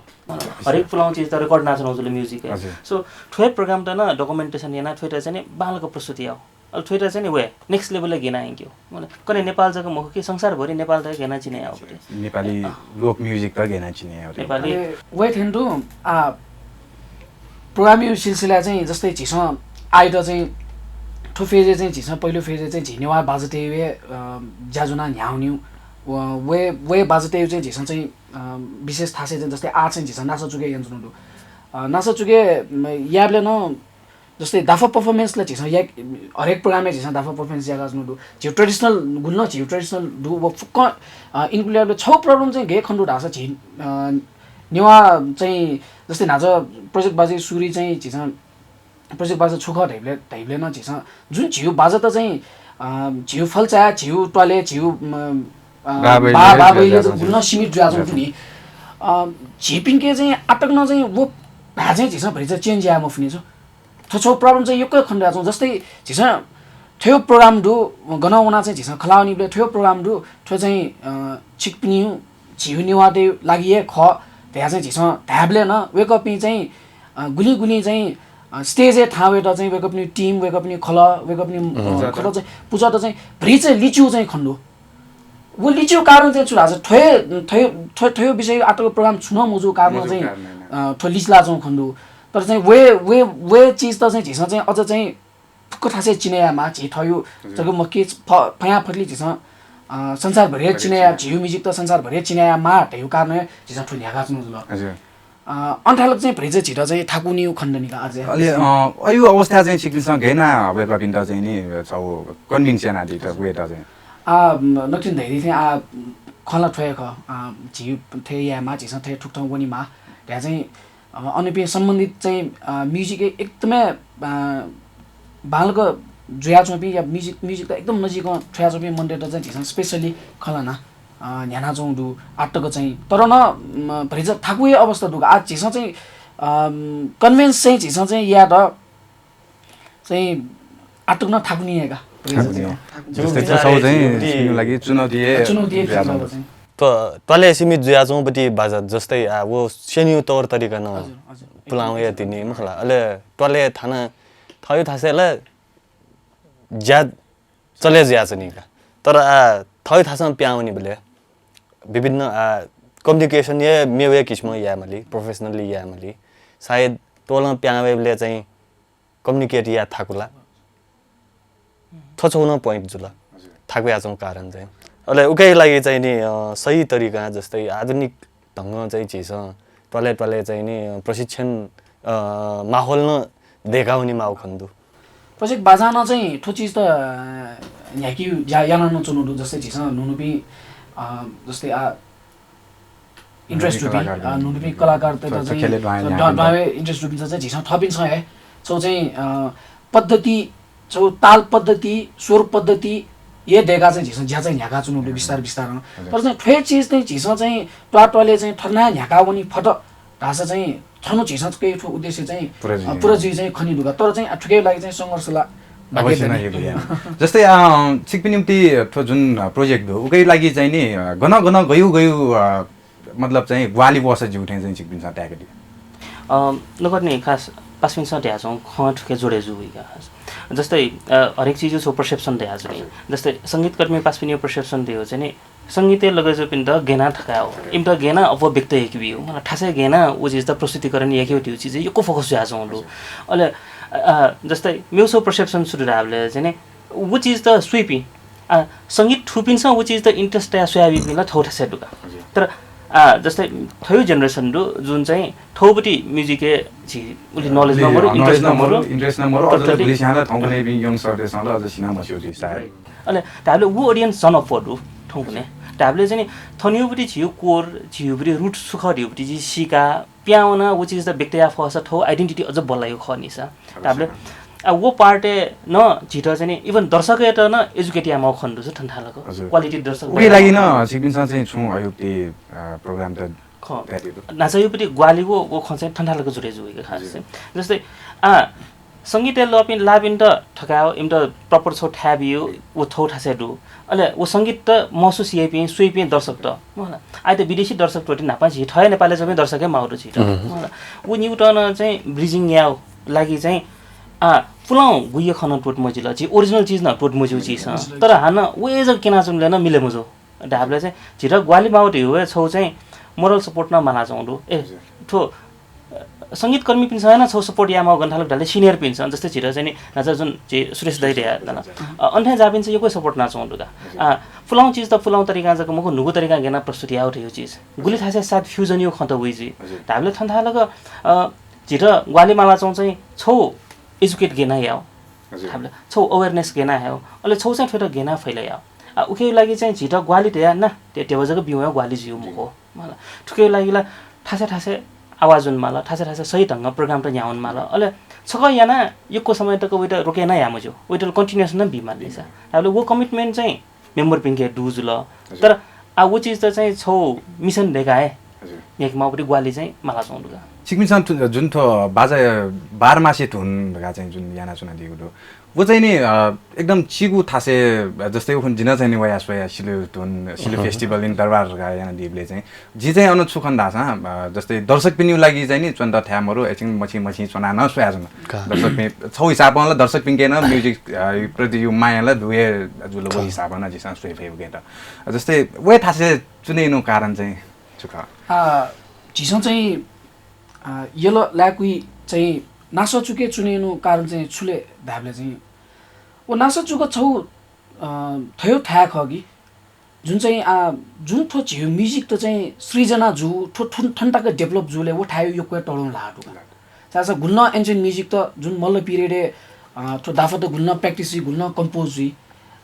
हरेक पुलाउ चिज त रेकर्ड नाच्वना जुल म्युजिक। हजुर। सो थ्वे प्रोग्राम त न डकुमेन्टेसन याना थ्वेत चाहिँ नि बांलक प्रस्तुति याओ। अले थ्वेत चाहिँ नि वे नेक्स्ट लेभल गेना इंक्यो। मतलब कने नेपाल जक मखु कि संसारभरि नेपाल त गेना चिने याओ पति। नेपाली लोक म्युजिक त गेना चिने याओ। नेपाली अले वे थेंदु आ प्रोग्राम सिलसिला चाहिँ जस्तै झीसं आइत चाहिँ थ्व फेज चाहिँ झीसं पहिलो फेज चाहिँ झी नेवा बाजते वे ज्याजुना न्याउन्यु वे वे बाजते चाहिँ झीसं चाहिँ विशेष थासे चाहिँ जस्तै आ चाहिँ झीसं नासा चुके यन्त्रनु दु। नासा चुके याबले न जस्तै दाफा पर्फर्मेन्सलाई झीसं या हरेक प्रोग्राममा झीसं दाफा पर्फर्मेन्स याका जुनु दु। झिउ ट्रेडिसनल गुल्न झिउ ट्रेडिसनल दु व फुक्क इन्क्लुड छौ प्रब्लम चाहिँ गे खण्डु धासा झी नेवा चाहिँ जस्तै नाच प्रोजेक्ट बाजी सुरी चाहिँ झीसं प्रोजेक्ट बाजा छु खः धैबले धैबले न झीसं जुन झिउ बाजा त चाहिँ झिउ फल्चा झिउ ट्वाले झिउ बाबैले गुल्न सीमित जुया जुन नि। झीपिनके चाहिँ आटक न चाहिँ वो भा चाहिँ झीसं भरि चाहिँ चेन्ज या मफुने छु। थ्व छौ प्रब्लम चाहिँ यक्व खण्डु छौँ। जस्तै झीसं थ्व प्रोग्राम दु गन वना चाहिँ झीसं खलावनी बेला थ्व प्रोग्राम दु थ्व चाहिँ छिकपिनि झिउ नेवाते लागि हे खः धया चाहिँ झीसं धायबले न वेकपिं चाहिँ गुली गुली चाहिँ स्टेज हे थाहा वेत चाहिँ वेकपिनि टिम वेकपिनि खल वेकपिनि खल चाहिँ पुजा त चाहिँ भ्रि चाहिँ लिच्यु चाहिँ खण्डु। वो लिच्यु कारण चाहिँ छु धाछ थ्व थ्व थ्व विषय आटक प्रोग्राम छुन मजु कारण चाहिँ थ्व लिचला चाहिँ खण्डु। तर चाहिँ वे वे वे चिज त चाहिँ झीसं चाहिँ अझ चाहिँ फुक्क थासे चिनाया मा झी थयु जग मके फया फटली झीसं संसारभरि चिनाया झिउ म्युजिक त संसारभरि चिनाया मा धयु कारण झीसं थु न्यागा चुनु जुल। हजुर। अन्थालक चाहिँ भ्रेज झित चाहिँ थाकुनिउ खण्डनिका अझ अले अयु अवस्था चाहिँ छिकपिन्सं घेना हबे कपिन्त चाहिँ नि छौ कन्भिन्स याना दित वेत चाहिँ आ नक्तिन धैरी चाहिँ आ खला थ्वय ख आ झिउ थे या मा झीसं थे ठुक ठौ वनी मा ध्या चाहिँ अ, अनपिं सम्बन्धित चाहिँ अ, म्युजिक एकदमै अ, बालक जुयाच्वंपिं या म्युजिक म्युजिक त एकदम नजिक छुयाच्वंपिं मन्दिर त चाहिँ झीसं स्पेसली खलाना अ, न्ह्यानाच्वं दु आत्तक चाहिँ तर न भरिज थाकुए अवस्था दु आज झीसं चाहिँ कन्भिन्स चाहिँ झीसं चाहिँ या त चाहिँ आत्तक न थाकुनिएका जस्तै चाहिँ चुनौती चुनौती चाहिँ त त्वाले सीमित जुयाच्वंपट्टि बाजा जस्तै आ वो सेन्यु तौर तरिका न पुलांवया तिनि मखला अले त्वाले थाना थयु थासेला ज्या चले जुयाच्वनी का तर आ थयु थासं प्यावनी बले विभिन्न आ कम्युनिकेसन ये मेवे किसिम यामली प्रोफेसनली यामली सायद तोलं प्यावे बले चाहिँ कम्युनिकेट या थाकुला थ्व छौ न पोइन्ट जुल थाकुयाच्वं कारण चाहिँ अले उकै लागि चाहिँ नि सही तरिका जस्तै आधुनिक ढंग चाहिँ झीसं त्वाले त्वाले चाहिँ नि प्रशिक्षण माहौल न देखाउने माउ खन्दु। प्रशिक्षक बाजान चाहिँ थ्व चिज त न्ह्याकी याना न चुनु दु जस्तै झीसं नुनुपि जस्तै आ इन्ट्रेस्ट रुपी नुनुपि कलाकार त चाहिँ इन्ट्रेस्ट रुपी चाहिँ झीसं थपिन छ है छौ चाहिँ पद्धति छौ ताल पद्धति स्वर पद्धति ये देगा चाहिँ झीसं ज्या चाहिँ न्ह्याका चुनु बिस्तार बिस्तार तर चाहिँ थ्वे चिज चाहिँ झीसं चाहिँ त्वा त्वाले चाहिँ थर्ना न्ह्याका वनी फट धासा चाहिँ थनु झीसं के थ्व उद्देश्य चाहिँ पुरा जुइ चाहिँ खनि दुगा तर चाहिँ थुके लागि चाहिँ संघर्ष ला अवश्य नै जस्तै छिकपिनि निम्ति थ्व जुन प्रोजेक्ट दु उकै लागि चाहिँ नि गन गन गयु गयु मतलब चाहिँ ग्वाली बस जिउ ठें चाहिँ छिकपिन्सं त्याग दियो। नगद नि खास पासपिन्सं ध्याचौँ खँ ठुके जोडे जु हुइका जस्तै हरेक चिज छौ पर्सेप्सन ध्याचु नि जस्तै संगीतकर्मी पासपिनि पर्सेप्सन दियो चाहिँ नि संगीते लगजपिन्त गेना थका हो इमत गेना अप व्यक्त हेकिबी हो मला ठासे गेना उ चिज त प्रस्तुतिकरण याके दियो चिज यको फोकस जुयाचौँ दु। अले जस्तै म्युसो पर्सेप्सन सुरु राबले चाहिँ नि उ चिज त स्वीपी आ संगीत ठुपिन्सं उ चिज त इन्ट्रेस्ट तया स्वयाबी बिला थौ ठासे दुका तर आ जस्तै थयु जेनेरेसन दु जुन चाहिँ थौपट्टि म्युजिकय् झी उलि नलेज नमरु इन्ट्रेस्ट नमरु इन्ट्रेस्ट नमरु अझ भोलि स्याहां थौंकन्हय् यङ सरदेशं अझ सिना मस्यौ जुइ सायद। अले धाबले उ अडियन्स झन अप्वः दु थौंकन्हय् धाबले चाहिँ नि थनियुपट्टि झिउ कोर झिउपट्टि रुट सुख धिउपट्टि झी सिका प्यावना उ चिज त व्यक्त या फस थौ आइडेन्टिटी अझ बल्लायु खः निसा धाबले आ, वो पार्टय् नं झीत चाहिँ नि even दर्शकयात नं एजुकेट यायेमाःगु खने दु छु थन्थालक। हजुर। क्वालिटी दर्शक उके लागि नं छिकपिन्सं चाहिँ छुं अयुक्ति, अ, प्रोग्राम त खः। त्यादिदु। नाचःयागुपट्टि ग्वाहालि वो, वो खँ चाहिँ थन्थालक जुरे जुइगु खास हजुर। चाहिँ। जस्तै, आ, संगीतय् लःपिं लाःपिन्त थकाय् इमित प्रपर छौ थाय् बियो, वो छौ थासय् दु। अले वो संगीत त महसुस याइपिं, स्वइपिं दर्शक त। मला। आइ त विदेशी दर्शक त्वःति न्हापां झी थःया नेपालय् जूपिं दर्शक हे माउ दु झीत। उहुँ। मला। वो न्यूटन चाहिँ ब्रिजिङ याउ लागि चाहिँ, आ, पुलां गुइया खँ नं त्वःति मजिल, झी ओरिजिनल चिज नं त्वःति मजिउ झीसं। तर हानं वो एजक केनाच्वंबलय् नं मिले मजू। धाःबलय् चाहिँ झीत ग्वाहालि माउ धइगु हे छौ चाहिँ मोरल सपोर्ट नं मालाच्वंगु दु। ए, हजुर। थ्व, अ, संगीतकर्मीपिन्सं हे नं छौ सपोर्ट यायेमाउ गन थालक धाःबलय् सिनियरपिन्सं, जस्तै झीत चाहिँ नि, नाचा जुन झी सुरेश दाइ धया दला। हजुर। अ, अन थें जाःपिन्सं यक्व सपोर्ट यानाच्वंगु दु का। हजुर। अ, पुलां चिज त पुलां तरिकां जक मखु, न्हूगु तरिकां गेना प्रस्तुत याउ धइगु चिज। गुलि थासय् सायद फ्युजन याउ खँ त वइ जुइ। हजुर। धाःबलय् थन्थालक, अ, झीत ग्वाहालि मालाच्वंगु चाहिँ छौ एजुकेट गेना याउ। हजुर। धाःबलय् छौ अवेरनेस गेना याउ। अले छौ चाहिँ थ्वयात गेना फैला याउ। आ, उके लागि चाहिँ झीत ग्वाहालि धया ना, ते, तेवा जक बिउ ग्वाहालि जुइउ मखु। मला। थुके लागि ला थासय् थासय् आवाज वने माल, थासय् थासय् सही ढंगं प्रोग्राम त न्ह्यावने माल। अले छकः याना यक्व समय तक वइत रोके नं याये मज्यू, वइत continuous नं बी माल निसा। धाःबलय् वो कमिटमेन्ट चाहिँ मेम्बरपिन्के दु जुल। हजुर। तर आ वो चिज त चाहिँ छौ मिसन धकाः हे हजुर। न्ह्याके माउपट्टि ग्वाहालि चाहिँ मालाच्वंगु दु का। छिकपिन्सं थु-, जुन थ्व बाजा बाह्र मासे धुन धकाः चाहिँ जुन यानाच्वनादीगु दु, वो चाहिँ नि, अ, एकदम चिगु थासय्, अ, जस्तै उखुन्हु जिं नं चाहिँ नि वया स्वया सिलु धुन, सिलु अहँ। Festival in दरबार धकाः यानादीबलय् चाहिँ, जि चाहिँ अन छु खन धाःसा, अ, जस्तै दर्शकपिनिगु लागि चाहिँ नि च्वनेत थाय् मरु, एकछिन मछि मछि च्वना नं स्वयाच्वन। का। दर्शकपिं, छौ हिसाबं ला दर्शकपिन्के नं music, अ, प्रति यु माया ला दु हे जुल, वो का। हिसाबं नं झीसं स्वये फइ उके त। जस्तै वे थासय् च्वनेनु कारण चाहिँ छु खः? आ, झीसं चाहिँ, आ, यल लाय्‌कुइ चाहिँ नासः चुके च्वनेनु कारण चाहिँ छु ले धाःबलय् चाहिँ, वो नासः चुक छौ, अ, थय् थाय् खः कि, जुन चाहिँ, आ, जुन थ्व झीगु music त चाहिँ सृजना जू, थ्व थन, थन तक develop जूबलय् वो थाय् यक्व तःधं ल्हाः दु का। छाय्‌धाःसा गुलिं ancient music त जुन मल्ल period य्, अ, थ्व दाफा त गुलिं practice जुइ, गुलिं compose जुइ।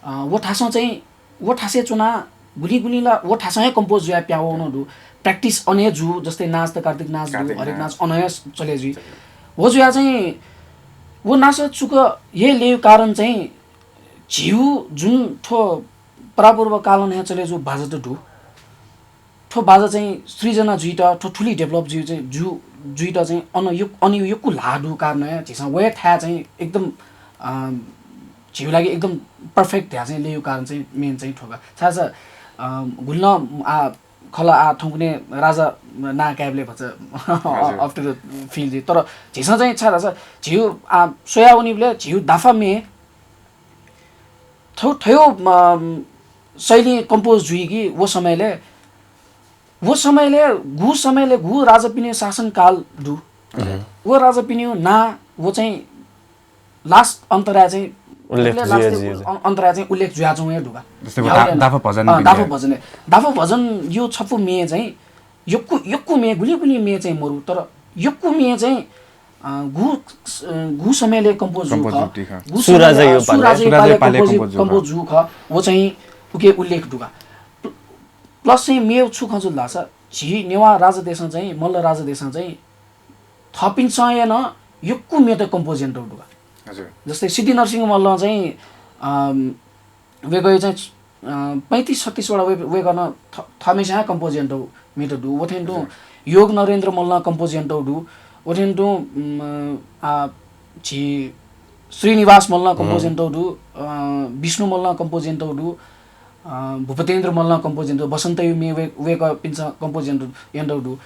अ, वो थासं चाहिँ, वो थासय् च्वना गुलिं गुलिं ला वो थासं हे compose जुया प्यावं नं दु। Practice अन हे जू, जस्तै नाच त कार्तिक नाच दु, कार्तिक हरेक नाच। नाच अन हे चले जुइ। चले। वो जुया चाहिँ वो नासः चुक हे लेयु कारण चाहिँ झीगु जुन थ्व परापूर्व कालं हे चले जू बाजा त दु। थ्व बाजा चाहिँ सृजना जुइत, थ्व थुलि develop जुइ चाहिँ, जु-, जुइत चाहिँ अन यक-, अन यक्व ल्हाः दु कारण हे झीसं वे थाय् चाहिँ एकदम, अ, झीगु लागि एकदम perfect धया चाहिँ लेयु कारण चाहिँ main चाहिँ थ्व का। छाय्‌धाःसा, अ, गुलिं, आ, खला आ थौंकन्हय् राजा ना कायेबलय् भचा हजुर। After feel जुइ। तर झीसं चाहिँ छाय्‌धाःसा झीगु, आ, स्वया वनीबलय् झीगु दाफा म्ये थ्व-, थ्वय्, अम, शैली compose जुइ कि वो समयलय्, वो समयलय्, गु समयलय् गु राजापिनिगु शासनकाल दु। हजुर। वो राजापिनिगु नां वो चाहिँ last अन्तराय् चाहिँ उल्लेख उल्लेख जुया last जुइ, जुइ। अ-, अन्तराय् चाहिँ उल्लेख जुयाच्वंगु हे दु का। जस्तै वो दा-, यावले दाफा भजन अँ, पिने। दाफा भजन हे। दाफा भजन यो छपु म्ये चाहिँ यक्व, यक्व म्ये, गुलिं गुलिं म्ये चाहिँ मरु, तर यक्व म्ये चाहिँ, अ, गु, अ, गु समयलय् compose जू compose खः। जू ति खः। गु सुराजै समयलय्, यो अ, पाले। सुराजै सुराजै पाले पाले compose, compose जू compose खः। जू खः। वो चाहिँ उके उल्लेख दु का। प्ल-, plus चाहिँ मेव छु खँ जुल धाःसा, झी नेवाः राजदेशं चाहिँ, मल्ल राजदेशं चाहिँ थःपिन्सं हे नं यक्व म्येत compose यानातःगु दु का। हजुर। जस्तै सिद्धिनरसिंह मल्लं चाहिँ, अम, वय्‌कःया चाहिँ, अ, पैंतिस छत्तिस वटा वय्-, वय्‌कलं थ-, थःम्हेस्यां compose यानातःगु म्येत दु। वथें तुं हजुर। योग नरेन्द्र मल्लं compose यानातःगु दु। वथें तुं, उम, आ, झी श्रीनिवास मल्लं compose हम्म। यानातःगु दु। अ, विष्णु मल्लं compose यानातःगु दु। अ, भूपतेन्द्र मल्लं compose यानातःगु दु, वसन्तयु म्ये वय्-, वय्‌कःपिन्सं compose यानातःगु, यानातःगु दु।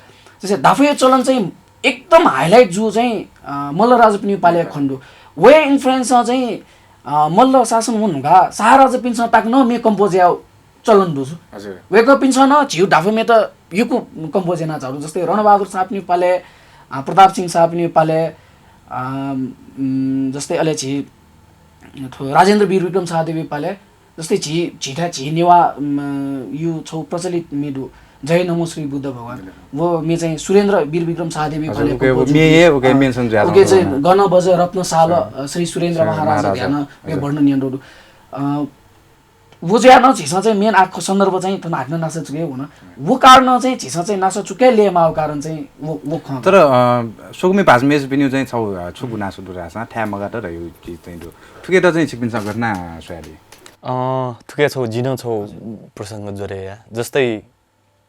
जस्तै दाफाया चलन चाहिँ एकदम highlight जू चाहिँ, अ, मल्ल राजापिनिगु पाले खने दु। वया influence चाहिँ, अ, मल्ल शासन वने धुंकाः शाह राजापिन्सं तक नं म्ये compose यायेगु चलन दु जू। हजुर। वय्‌कःपिन्सं नं झीगु दाफा म्येत यक्व compose यानातःगु दु। जस्तै रणबहादुर शाहपिनिगु पाले, अ, प्रताप सिंह शाहपिनिगु पाले, अ, उम्, जस्तै अले झी थ्व राजेन्द्र वीर विक्रम शाहदेवया पाले, जस्तै झी, झीथाय् झी नेवाः, उम्, यु छौ प्रचलित म्ये दु, जय नमो श्री बुद्ध भगवान। बुद्ध। वो म्ये चाहिँ सुरेन्द्र वीर विक्रम शाहदेवया हजुर, पाले उके compose म्ये जू। हे उके अ, mention जुया उके चाहिँ। गण बज रत्नशाल, अ, श्री सुरेन्द्र श्री महाराज महाराज। ध्यान, उके हजुर। वर्णन यानातःगु दु। अ, व जुयाः नं झीसं चाहिँ मेन आखः सन्दर्भ चाहिँ थन हाकनं नासा चुकय् वन। व कारणं चाहिँ झीसं चाहिँ नासा चुकय् ल्ययेमाःगु कारण चाहिँ व, व खँ। तर, अ, स्वकुमि भाजु मय्‌जुपिनिगु चाहिँ छगू, अ, छुं गुनासो दु धाःसा थाय् मगात धइगु चिज चाहिँ दु। थुकियात चाहिँ छिकपिन्सं गथे याना स्वयादी? अ, थुकिया छगू, जिं नं छगू प्रसंग जोडे याये। जस्तै,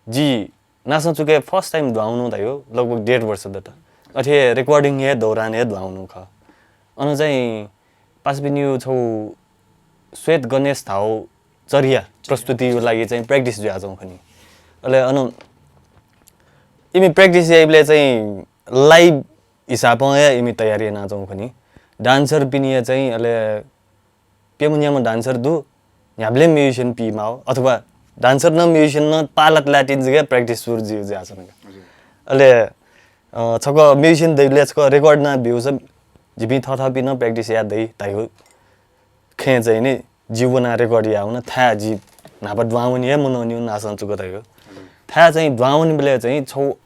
जि नासा चुकय् first time दुहां वनु धइगु लगभग डेढ वर्ष दत। अथे recording-या दौरान हे दुहां वनु खः। अन चाहिँ पासापिनिगु छगू श्वेत गणेश धाःगु चर्या प्रस्तुतिया लागि चाहिँ practice जुयाच्वंगु खनी। अले अन इमि practice याइबलय् चाहिँ live हिसाबं हे इमि तयारी यानाच्वंगु खनी। Dancer-पिनिया चाहिँ अले प्यम्ह न्याम्ह dancer दु, न्ह्याबलें musician पीमाः, अथवा dancer नं musician नं पाला तलातिनि जक practice सुरु जुइ जुयाच्वन का। हजुर। अले, अ, छकः musician दइबलय् छकः record याना ब्यूसा जिपिं थःथःपिं नं practice याये दइ धइगु खँय् चाहिँ नि जि वनाः record याः वन। थाय् जि न्हापा दुहां वने हे मनूनि नासं चुक धइगु। हजुर। थाय् चाहिँ दुहां वनेबलय् चाहिँ छगू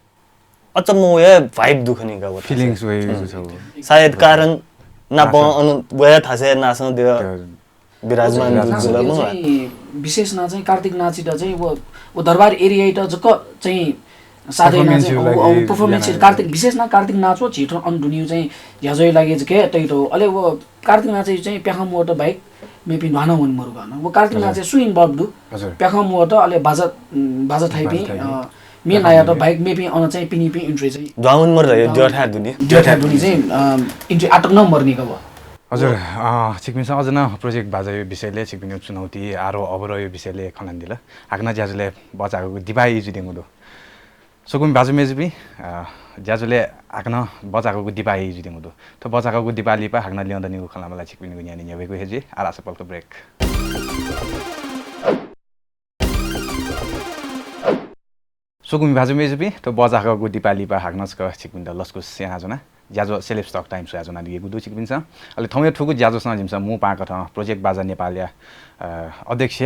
अचम्म हे vibe दु खनी का व। Feelings वइ हुँ। छगू। सायद कारण नापं नासं। अन वया थासय् नासं देव विराजमान विराजमान जुल मखु। चाहिँ विशेष याना चाहिँ कार्तिक नाचयात चाहिँ व, व दरबार area-यात जक चाहिँ साधय् याना चाहिँ performance-या लागि व, व performance याना। कार्तिक, विशेष याना कार्तिक नाच व झीथ्व अन दुनिउ चाहिँ ज्याझ्वःया लागि जक तयातःगु। अले व कार्तिक नाचय् चाहिँ प्याखं मवःत बाहेक मेपिं दुहां नं वने मरु का। व कार्तिक हजुर। नाचय् सु involve दु? हजुर। प्याखं मवःत अले बाजा, उम्, बाजा थाइपिं, बाजा थाइपिं। अ, मेन आयात बाहेक मेपिं अन चाहिँ पिनिपिं entry चाहिँ दुहां वने मरु धइगु द्यःथाय् दुनि। द्यःथाय् दुनि चाहिँ, अ, entry आःतक नं मरुनि का व। हजुर, अ, छिकपिन्सं अझ नं project बाजाया विषयलय्, छिकपिनिगु चुनौती, आरोह अवरोहया विषयलय् खँ ल्हानादिल। हाकनं ज्याझ्वलय् बचाःगु दिपाः जुइत्यंगु दु। स्वकुमि भाजु मय्‌जुपिं, अ, ज्याझ्वलय् हाकनं बचाःगु दिपाः जुइत्यंगु दु। थ्व बचाःगु दिपाः लिपा हाकनं ल्यं दनिगु खँ ल्हायेमाः ला छिकपिनिगु न्ह्यःने न्ह्यब्वयेगु हे जुइ। आः लासा पलख break। स्वकुमि भाजु मय्‌जुपिं, थ्व बचाःगु दिपाः लिपा हाकनं छकः छिकपिन्त लसकुस यानाच्वना। ज्याझ्वः Celebs Talk Time स्वयाच्वनादीगु दु छिकपिन्सं। अले थौंया थुगु ज्याझ्वलय् जिमिसं मू पाहां कथं Project Baza Nepal-या, अ, अध्यक्ष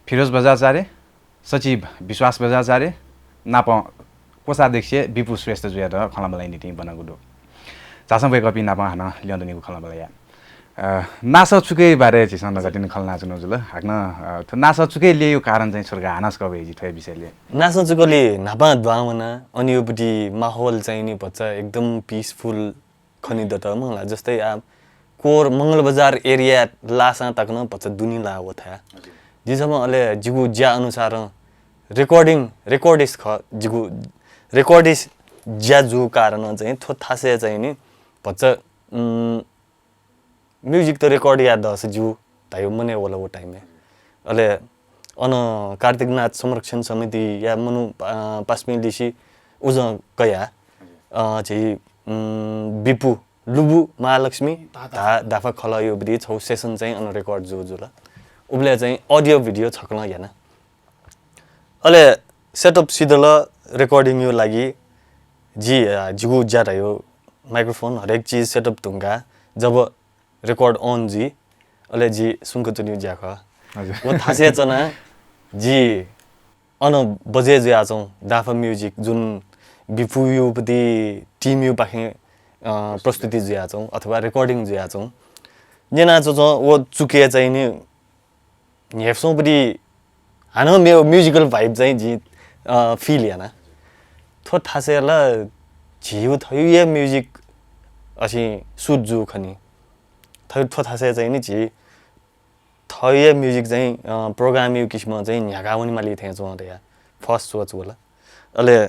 फिरोज बज्राचार्य, सचिव विश्वास बज्राचार्य नापं कोषाध्यक्ष विपु श्रेष्ठ जुयात खँ ल्हायेमाःगु निंतिं ब्वनागु दु। झासँ वय्‌कःपिं नाप हानं ल्यं दनिगु खँ ल्हायेमाः ला। अ, नासः चुकय् बारे झीसं नकतिनि खँ ल्हानाच्वनागु जुल। हाकनं, अ, थ्व नासः चुकय् ल्ययेगु कारण चाहिँ छु धकाः हानं छकः वये जि थ्व विषयलय्। नासः चुकलय् न्हापां दुहां वना, अन योपति माहौल चाहिँ नि भचा एकदम peaceful खनेदत मखु ला। जस्तै आ, कोर मंगलबजार area लासां तक नं भचा दुनि ला व थाय्। हजुर। जिं छम्ह अले जिगु ज्या अनुसारं recording, recordist खः, जिगु recordist ज्या जूगु कारणं चाहिँ थ्व थासय् चाहिँ नि भचा, उम्, music त record याये दःसा ज्यू धयागु मनय् वल व time-य्। अले अन कार्तिक नाच संरक्षण समितिया मनू, अ, पासापिं लिसे उजं कयाः, अ, झी, उम्, बिपु लुबु महालक्ष्मी धा-, धा-, धाफा खलः योपति छगू session चाहिँ अन record जू जुल। उबलय् चाहिँ audio video छकलं याना। अले setup सिधल recording-या लागि जि, अ, जिगु ज्या धयागु microphone हरेक चिज setup धुंकाः जब record on जुइ, अले जि सुंक च्वनेगु ज्या खः। हजुर। व थासय् च्वनाः जि अन बजे जुयाच्वं, दाफा music, जुन बिपु योपति team-या पाखें, अ, प्रस्तुति जुयाच्वं अथवा recording जुयाच्वं। न्यनाच्वंच्वं व चुकय् चाहिँ नि न्ह्यइपुसे हानं मेगु musical vibe चाहिँ जिं, अ, feel याना। थ्व थासय् ला झीगु थःगु हे music अथे shoot जू खनी। थ्व, थ्व थासय् चाहिँ नि झी थःगु हे music चाहिँ, अ, program-या किसिमं चाहिँ न्ह्याका वनेमाली थें च्वं धयाः first सोच वल। अले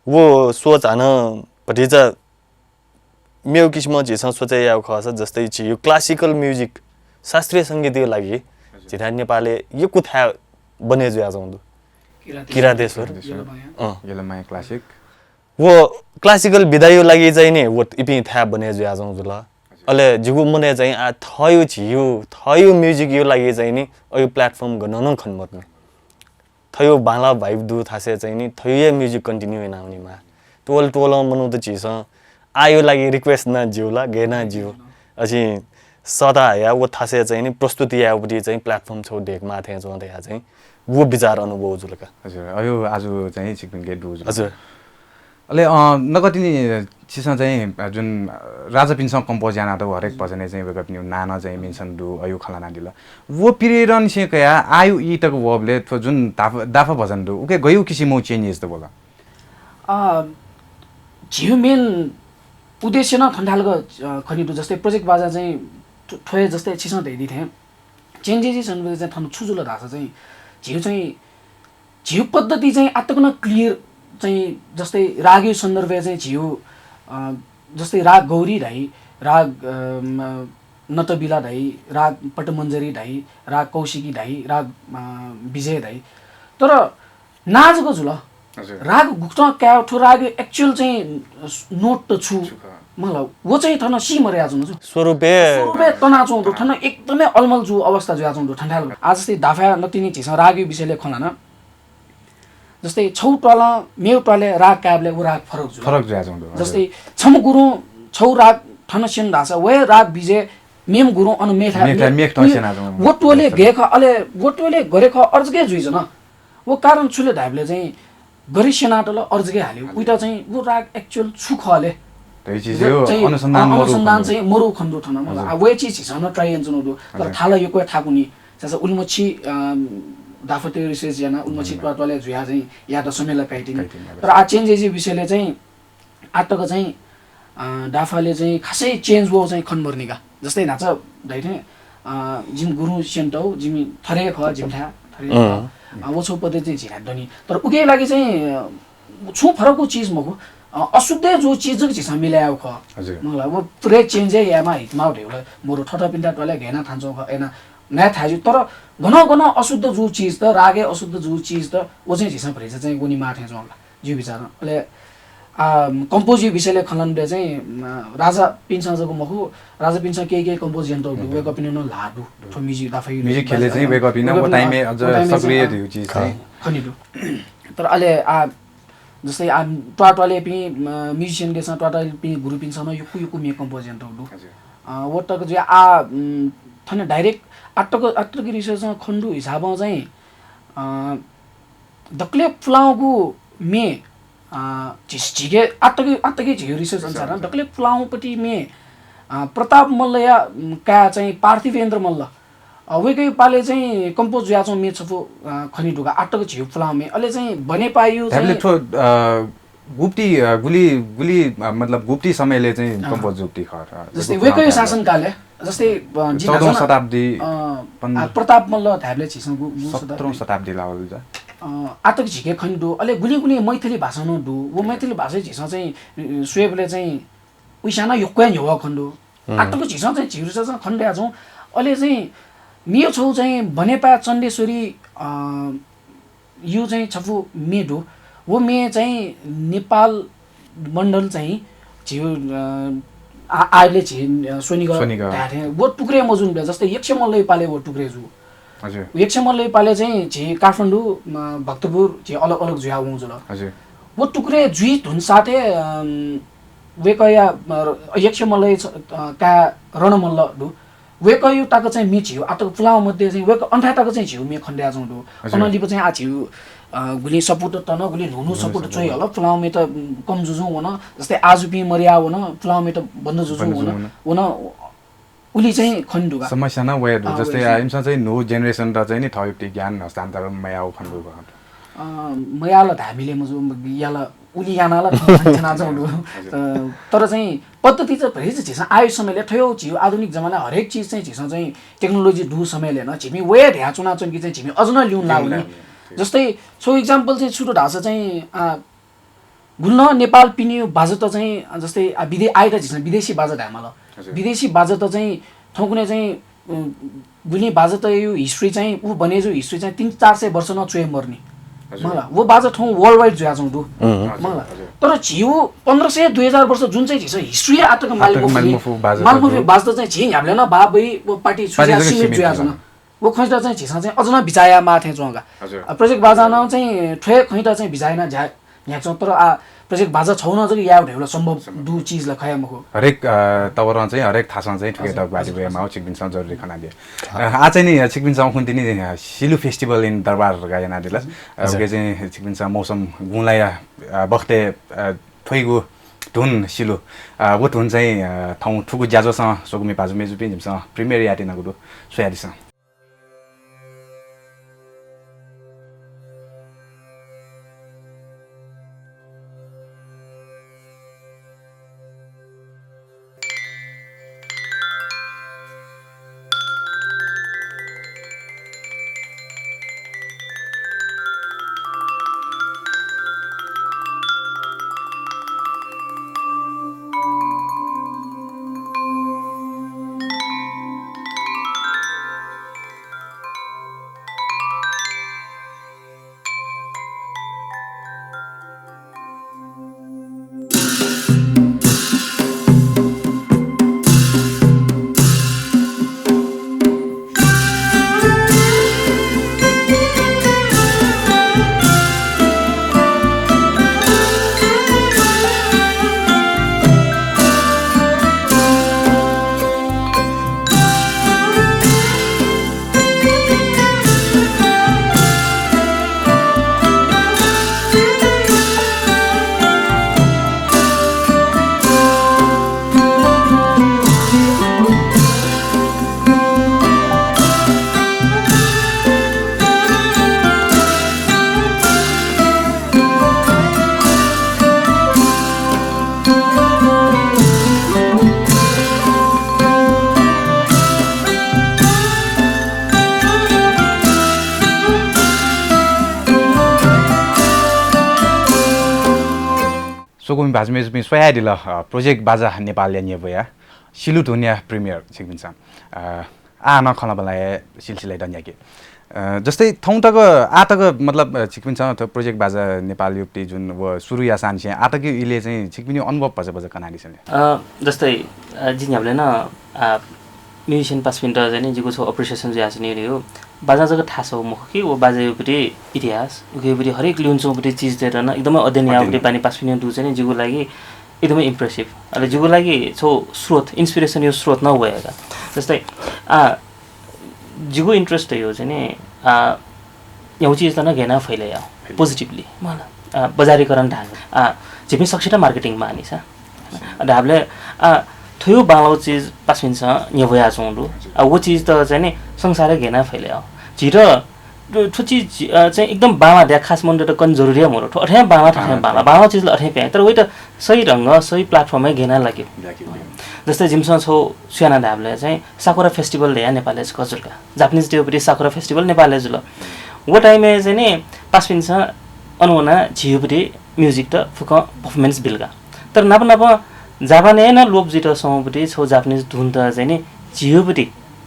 व सोच हानं भतिचा मेगु किसिमं झीसं सोचे याःगु खःसा, जस्तै झीगु classical music, शास्त्रीय संगीतया लागि हजुर। झीथाय् नेपालय् यक्व थाय् बने जुयाच्वंगु दु। किरातेश्वर। किरातेश्वर। अँ। यलमाया classic। व classical विधाया लागि चाहिँ नि व इपिं थाय् बने जुयाच्वंगु जुल। हजुर। अले जिगु मनय् चाहिँ आ थःगु झीगु, थःगु music-या लागि चाहिँ नि अयु platform गनं नं खने मदुनि। थःगु बांला vibe दु थासय् चाहिँ नि थःगु हे music continue याना वनेमाः। त्वःल त्वःलं मनूत झीसं आःया लागि request याना ज्यू ला, गय् याना ज्यू। अझ सःता हयाः व थासय् चाहिँ नि प्रस्तुति यायेगु पति चाहिँ platform छगू दयेकेमाः थें च्वं धयाः चाहिँ व विचार अनुभव जुल का। हजुर, अयु आजु चाहिँ छिकपिन्के दु जुल। हजुर। अले अ, नकतिनि छिसं चाहिँ अ, जुन अ, राजापिन्सं कम्पोज यानातःगु हरेक भजनय् चाहिँ वय्कःपिनिगु नां नं चाहिँ मेन्सन दु, अयु खँ ल्हानादिल। व पिरियडंनिसें कयाः आयु ई तक वःबलय् थ्व जुन दाफ-, दाफा भजन दु, उके गयु किसिमं चेन्जेस त वल? अ, झीगु मेन उद्देश्य नं थन थालक अ, खने दु, जस्तै प्रोजेक्ट बाजा चाहिँ थ्व-, थ्वय् जस्तै छिसं धयादी थें चेन्जेस चाहिँ थन छु जुल धाःसा चाहिँ झीगु चाहिँ झीगु पद्धति चाहिँ आतक नं क्लियर चाहिँ जस्तै रागयु सन्दर्भय् चाहिँ झीगु अ, जस्तै राग गौरी धाइ, राग अ, म, नटबिला धाइ, राग पटमञ्जरी धाइ, राग कौशिकी धाइ, राग अ, विजय धाइ। तर नां जक जुल। हजुर। राग गुकथं काये थ्व रागयु एक्चुअल चाहिँ नोट त छु? छु खः? मला व चाहिँ थन सी मरयाच्वंगु छु। स्वरूपय् स्वरूपय् तनाच्वंगु दु, थन एकदमै अलमल जू अवस्था जुयाच्वंगु दु थन थाय्। आज जस्तै दाफा नतिनि झीसं रागयु विषयले खँ ल्हाना। जस्तै छौ त्वालं मेव त्वालय् राग कायेबलय् व राग फरक जुल। फरक जुयाच्वंगु दु, हजुर। जस्तै छम्ह गुरुं छौ राग थन स्यन धाःसा वहे राग विजय मेम्ह गुरुं अन मेथाय् मेथाय् मे-, मेख थन मे-, स्यनाच्वंगु। व त्वलय् गय् खः, अले व त्वलय् गरे खः अर्जके जुइ जन। व कारण छु ले धायेबलय् चाहिँ गरे स्यनातल अर्जके हाल्यो। हजुर। उइत चाहिँ व राग एक्चुअल छु खः ले? धइचिजयु चाहिँ, अनुसन्धान अ, मरु अनुसन्धान खने दु। चाहिँ मरु खने दु थन। मतलब, हजुर। आ, वय् चिज झीसं नं ट्राई यानाच्वनागु दु। तर हजुर। थाला यक्व हे थाकु नि। सासा उलिमछि, अ, दाफातय् रिसर्च याना, उलिमछि हजुर। त्वात्वालय् जुया चाहिँ यात समय ला काइतिनि। काइतिनि, हजुर। तर आ चेन्जेस विषयले चाहिँ आतक चाहिँ, अ, दाफाले चाहिँ खासै चेन्ज वः चाहिँ खने मरुनि का। जस्तै न्हाचा धइथें, अ, जिमि गुरु स्यन तौ, जिमि थरे खः, जिमि थाय् थरे खः। अ, व छौ पद्धति चाहिँ झीथाय् दनि। तर उके लागि चाहिँ, अ, छुं फरक चिज मखु। अ, अशुद्ध जू चिज जक झीसं मिलायेगु खः। हजुर। मला व पुरै चेन्ज हे यायेमाः हितमाः धइगु ला मरु थथःपिन्त त्वालय् घय्ना थानाच्वंगु खः, अय्ना नये थाय् जू। तर गनं गनं अशुद्ध जू चिज त, रागय् अशुद्ध जू चिज त, व चाहिँ झीसं भ्रय् चाहिँ वनेमाः थें च्वं ला। जिगु बिचारं। अले, आ, कम्पोजयु विषयले खँ ल्हानाबलय् चाहिँ, अ, राजापिन्सं जक मखु, राजापिन्सं केही केही कम्पोज यानातःगु दु, वय्कःपिनिगु नं ल्हाः दु। थ्व म्युजिक दाफायु म्युजिक ख्यलय् चाहिँ वय्कःपिं नं व वय्कःपिं time-य् अझ व time-य् सक्रिय चाहिँ, धइगु चिज चाहिँ खने दु। तर अले आ, जस्तै आ, त्वात्वालय्‌पिं, अ, म्युजिसियनपिन्सं, त्वात्वालय्‌पिं गुरुपिन्सं नं यक्व यक्व म्ये कम्पोज यानातःगु दु। हजुर। अ, व तक जुया आ, उम्, थन डाइरेक्ट आतक, आतक रिसर्च खने दु हिसाबं चाहिँ, अ, दकले पुलांगु म्ये, अ, झी-, झीके आतक, आतक झीगु रिसर्च अनुसार दकले पुलांगु पति म्ये, अ, प्रताप मल्लया, उम्, काय् चाहिँ पार्थिवेन्द्र मल्ल। अ, वय्कःया पालय् चाहिँ कम्पोज जुयाच्वंगु म्ये छपु, अ, खने दु का, आतक झीगु पुलांगु म्ये। अले चाहिँ बनेपायु चाहिँ थ्व, अ, गुप्ती, अ, गुलि, गुलि, अ, मतलब गुप्ती समयले चाहिँ अँ। कम्पोज जूगु खः, अ, जस्तै जस्तै वय्कःया शासनकालय्, जस्तै, अ, जिं चौधौं धाःसा न, शताब्दी, अ, पन्ध्र आ, प्रताप मल्ल धायेबलय् झीसं गु, गु शताब्दी? सत्रौं शताब्दी ला वल जा। अ, आतक झीके खने दु, अले गुलिं गुलिं मैथिली भाषां नं दु। व मैथिली भाषां झीसं चाहिँ, अ, स्वयेबलय् चाहिँ उइसां नं यक्व हे न्ह्यः खने दु। आतक झीसं चाहिँ झीगु रिसर्चं खने दयाच्वं। अले चाहिँ मेगु छौ चाहिँ बनेपाय् चण्डेश्वरी, अ, यु चाहिँ छपु म्ये दु। व म्ये चाहिँ नेपाल मण्डल चाहिँ झीगु, अ, आ-, आइबलय् झी, अ, स्वनिगः स्वनिगः। धाये थें व टुक्रे मजूनिबलय्, जस्तै यक्ष मल्लया पालय् व टुक्रे जू। हजुर। यक्ष मल्लया पालय् चाहिँ झी काठमाडौं, अ, भक्तपुर झी अलग अलग जुया वं जुल। हजुर। व टुक्रे जुइ धुन साथै, अम, वय्कःया, अ, यक्ष मल्लया छ-, अ, काय् रणमल्ल दु। वय्कःयु तक चाहिँ म्ये झीगु आतक पुलांगु मध्ये चाहिँ वय्कः अन्थाय् तक चाहिँ झीगु म्ये खने दयाच्वंगु दु। हजुर। अनंलिपा चाहिँ आ झीगु, अ, गुलिं सपुट तन, गुलिं न्हू न्हू सपुट च्वइ हल, पुलांगु म्ये त, उम्, कम जुजुं वन, जस्तै आजुपिं मर्या वन, पुलांगु म्ये त बन्द जुजुं वन, वन। उलि चाहिँ खने दु का। समस्या नं वये दु। अँ, जस्तै वये दु। आ, इमिसं चाहिँ न्हू generation त चाहिँ नि थःपिं ज्ञान हस्तान्तरण मयाउ खने दु का। अँ, मयाल धामिले मजु, याल, उलि यानाल थः खने च्वनाच्वं दु। हजुर। अ, तर चाहिँ पद्धति चाहिँ भरि चाहिँ झीसं आयु समयले थयो झी आधुनिक जमाना हरेक चिज चाहिँ झीसं चाहिँ technology दु समयले न झिमि वये ध्या च्वनाच्वंकि चाहिँ झिमि अझ न ल्यून लाउ नि। ल्यून लाउ नि। जस्तै, so example चाहिँ छु दु धाःसा चाहिँ, आ, गुलिं नेपालपिनियु बाजा त चाहिँ, जस्तै, आ, विदे-, आयत झीसं विदेशी बाजा धायेमाल। हजुर। विदेशी बाजा त चाहिँ थौंकन्हय् चाहिँ, अ, गुलिं बाजा तयु history चाहिँ, उ बनेजु history चाहिँ तीन चार सय वर्ष नं च्वये मरुनि। हजुर। मला, व बाजा थौं worldwide जुयाच्वं दु। उम्। हजुर, मला। हजुर। तर झिउ पन्ध्र सय दुई हजार वर्ष जुन चाहिँ झीसं history आतक माल आतक मफु, माल मफु बाजा त माल मफु दु। बाजा त चाहिँ झी न्ह्याबलें नं बाबई व पार्टी पार्टी छुजा जक सीमित सीमित जुयाच्वन। जुयाच्वन। व खँसित चाहिँ झीसं चाहिँ अझ नं बिचाः यायेमाः थें च्वं का। हजुर। अ, प्रोजेक्ट बाजा नं चाहिँ थ्वय् खँसित चाहिँ बिचाः याना झ्या-, न्ह्याच्वं, तर आ, प्रोजेक्ट बाजा छौ नं जक याये धइबलय् सम्भव सम्भव। दु चिज ला खया मखु। हरेक, अ, तवरं चाहिँ, हरेक थासं चाहिँ थुके हजुर। दक बाजी वये माउ छिकपिन्सं जरुरी खनादिया। अ, आ चाहिँ नि छिकपिन्सं खुन्तिनि, अ, सिलु festival in दरबार धकाः यानादिल। अ, हजुर। उके चाहिँ छिकपिन्सं मौसम गुंलाया, अ, बखतय्, अ, तइगु धुन सिलु, अ, व धुन चाहिँ, अ, थौं थुगु ज्याझ्वलय् स्वकुमि भाजु मय्जुपिं जिमिसं premiere यायेत्यनागु दु, स्वयादिसँ। स्वकुमि भाजु मय्जुपिं स्वयादिल, अ, Project बाजा नेपालया न्ह्यब्वया सिलु धुनया premiere छिकपिन्सं। अ, आः नं खँल्हाबल्हा हे सिलसिलाय् दन्याके। अ, जस्तै थौं तक, आः तक मतलब, अ, छिकपिन्सं थ्व Project बाजा नेपाल युक्ति जुन व सुरु याःसांनिसें आः तक इलय् चाहिँ छिकपिनि अनुभव भचा भचा कनादिसँ ले। अ, जस्तै, अ, जिं न्ह्याबलें नं, अ, musician पासापिन्त चाहिँ नि जिगु छगू appreciation जुयाच्वनीगु दु। बाजां जक थासः मखु कि व बाजायागु इतिहास, उकियागु हरेक ल्यूने च्वंगु चिजतय्त नं एकदमै अध्ययन याःगु अध्ययन। बानी पासापिनिगु दु चाहिँ नि जिगु लागि एकदमै impressive। अले जिगु लागि छगू स्रोत, inspiration या स्रोत नं वया का। जस्तै, आ, जिगु interest धयागु चाहिँ नि, आ, न्ह्यागु चिजत नं गय् याना फैले याउ, फैले। Positively, मला। आ, बजारीकरण धान। आ, झीपिं सकसित marketing माःनि सा। धाःबलय्, आ, थ्वयागु बांलाःगु चिज पासापिन्सं न्ह्यब्वयाच्वंगु दु। हजुर। आ, व चिजत चाहिँ नि संसारय् गय् याना फैले याउ। झीत थ्व, थ्व चिज, अ, चाहिँ एकदम बांलाः धया खास मनूतय्त कने जरुरी हे मरु। थ्व अथे हे बांलाः, थथे हे बांलाः, बांलाः। बांलाःगु चिजत अथे हे प्यां। तर वइत सही ढंगं, सही platform-य् गय् याना लाकेगु। लाकेगु। जस्तै जिमिसं छगू स्वयाना धाःबलय् चाहिँ Sakura Festival धया नेपालय् छकः जुल का। Japanese-तय्गु Sakura Festival नेपालय् जुल। व time-य् चाहिँ नि पासापिन्सं अन वनाः झीगु music-त फुक्कं performance बिल का। तर नाप नाप जापानय् नं लोप जुइत स्वंगु छगू Japanese धुनत चाहिँ नि झीगु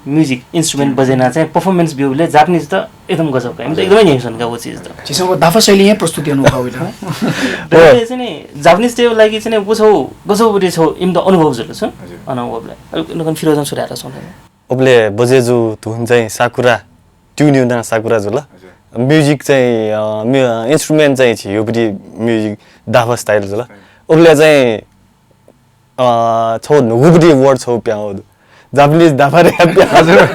music instrument बजय् यानाः चाहिँ performance ब्यूबलय् Japanese-त एकदम गजब का, इमित एकदमै न्ह्यइपुसे का व चिजत। झीसं व दाफा शैली हे प्रस्तुति अनुभव हुइल। तर चाहिँ नि Japanese-तय्गु लागि चाहिँ नि व छगू गजब छगू इमित अनुभव जुल छु। हजुर। अनुभवलय्। अले नकन फिरोजं छु धायेत स्वल। उबलय् बजय् जूगु धुन चाहिँ Sakura, tune याना Sakura जुल। हजुर। Music चाहिँ, अ, म्यु-, instrument चाहिँ झीगु music दाफा style जुल। हजुर। उबलय् चाहिँ अ, छगू न्हूगु word छगू प्यां वःगु दु। Japanese दाफा धया प्यां। हजुर।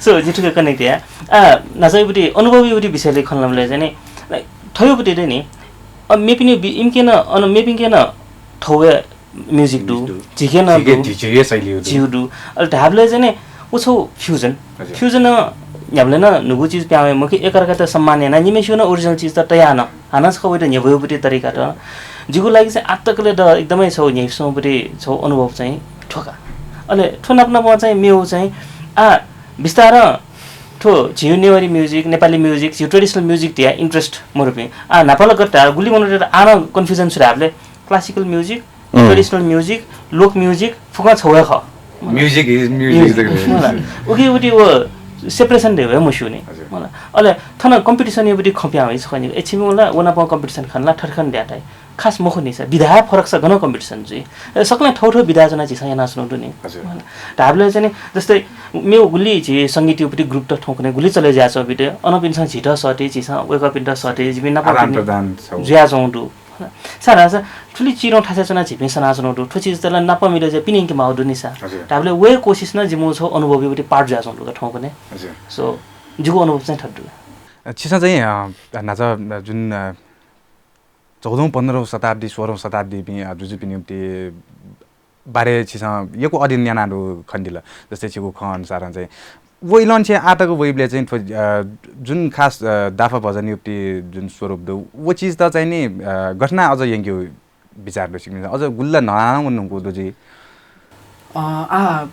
So, जिं थुके connect याये। आ, न्हाचःयागु अनुभवयागु विषयलय् खँ ल्हानाबलय् चाहिँ नि, like, थ्वयागु दु नि, अ, मेपिनि बि-, इमिके नं, अन मेपिनिके नं थःगु music दु, music दु। झीके नं झीके, दु। झीके शैली दु। झीगु दु। अले धाःबलय् चाहिँ नि, व छगू fusion। हजुर। Fusion न्ह्याबलें नं न्हूगु चिज प्यां वये मखु, एकअर्कात सम्मान यानाः निम्हय्सिगु नं original चिजत तयाः नं हानं छकः वइत न्ह्यब्वयेगु तरिकात जिगु लागि चाहिँ आतकले द एकदमै छगू न्ह्यइपुसे छगू अनुभव चाहिँ थ्व का। अले थ्व नाप नाप चाहिँ मेगु चाहिँ आ बिस्तारं थ्व झीगु नेवारी music, नेपाली music, झीगु traditional music धया interest मरुपिं आ न्हापाला गथे गुलि मनूतय्त आः नं confusion छु धाःबलय् classical music, उम्। Traditional music, लोक music फुक्कं छगू हे खः। Music is music। Music। मला। उकियागु व separation धयागु हे मस्यू नि। हजुर। मला। अले थन competition-यागु खँ प्यां वइ छकः नि। ए छिमिगु ला व नाप competition खन ला थथे खन धयाथाय्। खास मखु नि सा, विधा फरक सा गनं competition जुइ। ए, सकलें थःथः विधा च्वनाः झीसं यानाच्वनागु दु नि। हजुर। मला। धाःबलय् चाहिँ नि, जस्तै मेगु गुलि झी संगीतयागु group त थौंकन्हय् गुलि चले जुयाच्वंगु दु, अनपिन्सं झीत सःते, झीसं वय्कःपिन्त सःते, झीपिं नाप आदान प्रदान छगू जुयाच्वंगु दु। सा धाःसा थुलि चिधं थासय् च्वनाः झीपिं सनाच्वनागु दु। थ्व चिजत ला नाप मिले जुयाः पिने यंके माःगु दु नि सा। हजुर। धाःबलय् व हे कोसिस नं जिमिगु छगू अनुभवयागु part जुयाच्वंगु दु का थौंकन्हय्। हजुर। So, जिगु अनुभव चाहिँ थथे दु। अ, छिसं चाहिँ, अ, न्हाचः, अ, जुन, अ, चौधौं पन्ध्रौं शताब्दी, सोह्रौं शताब्दीपिं जुजुपिनिगु बारे छिसं यक्व अध्ययन यानादु खनेदिल। जस्तै छिगु खँ अनुसारं चाहिँ व इलंनिसें आः तक वइबलय् चाहिँ थ्व जुन खास दाफा भजनयुगु जुन स्वरूप दु, व चिजत चाहिँ नि गथे याना अझ यंकेगु बिचार दु छिकपिन्सं? अझ गुलि न्हापां वनेधुंकूगु दु जुइ? आः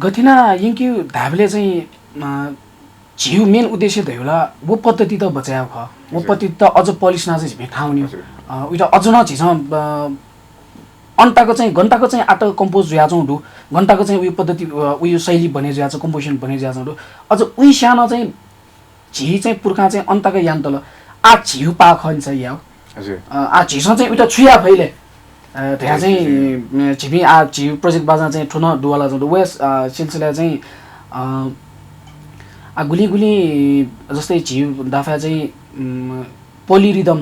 गथे याना यंकेगु धायेबलय् चाहिँ झीगु main उद्देश्य धयागु ला व पद्धतित बचय् यायेगु खः। व पद्धतित अझ polish याना चाहिँ झीपिं थाहां वनेगु। उइत अझ नं झीसं अन तक चाहिँ, गन तक चाहिँ आः तक compose जुयाच्वंगु दु, गन तक चाहिँ उइ पद्धति, उइ शैली बने जुयाच्वंगु, composition बने जुयाच्वंगु दु। अझ उइ स्यानं चाहिँ झी चाहिँ पुर्खां चाहिँ अन तक यानातल। आः झीगु पाः खः नि सर यायेगु। आः झीसं चाहिँ उइत छु याये फइ ले धया चाहिँ झीपिं आः झीगु project बाजं चाहिँ थ्व नं दुवालाच्वंगु दु। व सिलसिलाय् चाहिँ आः गुलिं गुलिं जस्तै झीगु दाफा चाहिँ polyrhythm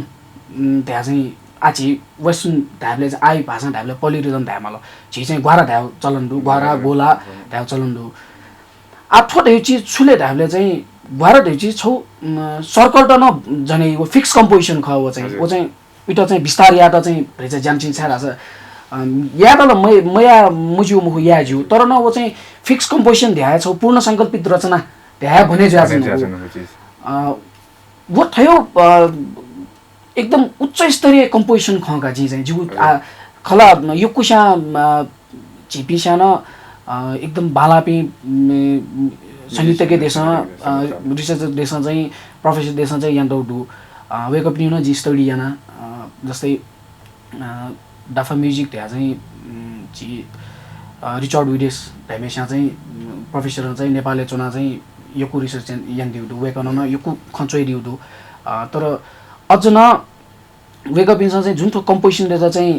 धया चाहिँ आः झी western धायेबलय् चाहिँ आः भाषां धायेबलय् polyrhythm धायेमाल। झी चाहिँ ग्वारा धायेगु चलन दु, ग्वारा, गोला धायेगु चलन दु। आः थ्व धयागु चिज छु ले धायेबलय् चाहिँ ग्वारा धयागु चिज छगू circle त नं जनै व fix composition खः। व चाहिँ व चाहिँ उइत चाहिँ विस्तार यायेत चाहिँ भचा ज्यामसिन छाय् धाःसा यायेत ला मया मज्यू मखु, याये ज्यू, तर नं व चाहिँ fix composition धया छगू पूर्ण संकल्पित रचना धया बने जुयाच्वंगु। व थ्व एकदम उच्च स्तरीय composition खः का। जिं चाहिँ जिगु खला यक्वस्यां झीपिं स्यानं एकदम बांलाःपिं संगीतज्ञ देशं, researcher देशं चाहिँ, professor देशं चाहिँ यानातःगु दु। वय्कःपिनिगु नं जिं study याना। जस्तै दाफा music धया चाहिँ झी Richard Wides धाइम्हस्यां चाहिँ professor चाहिँ नेपालय् च्वना चाहिँ यक्व research यानादीगु दु। वय्कलं नं यक्व खँ च्वयादीगु दु। तर अझ नं वय्कःपिन्सं चाहिँ जुन थ्व composition देशा चाहिँ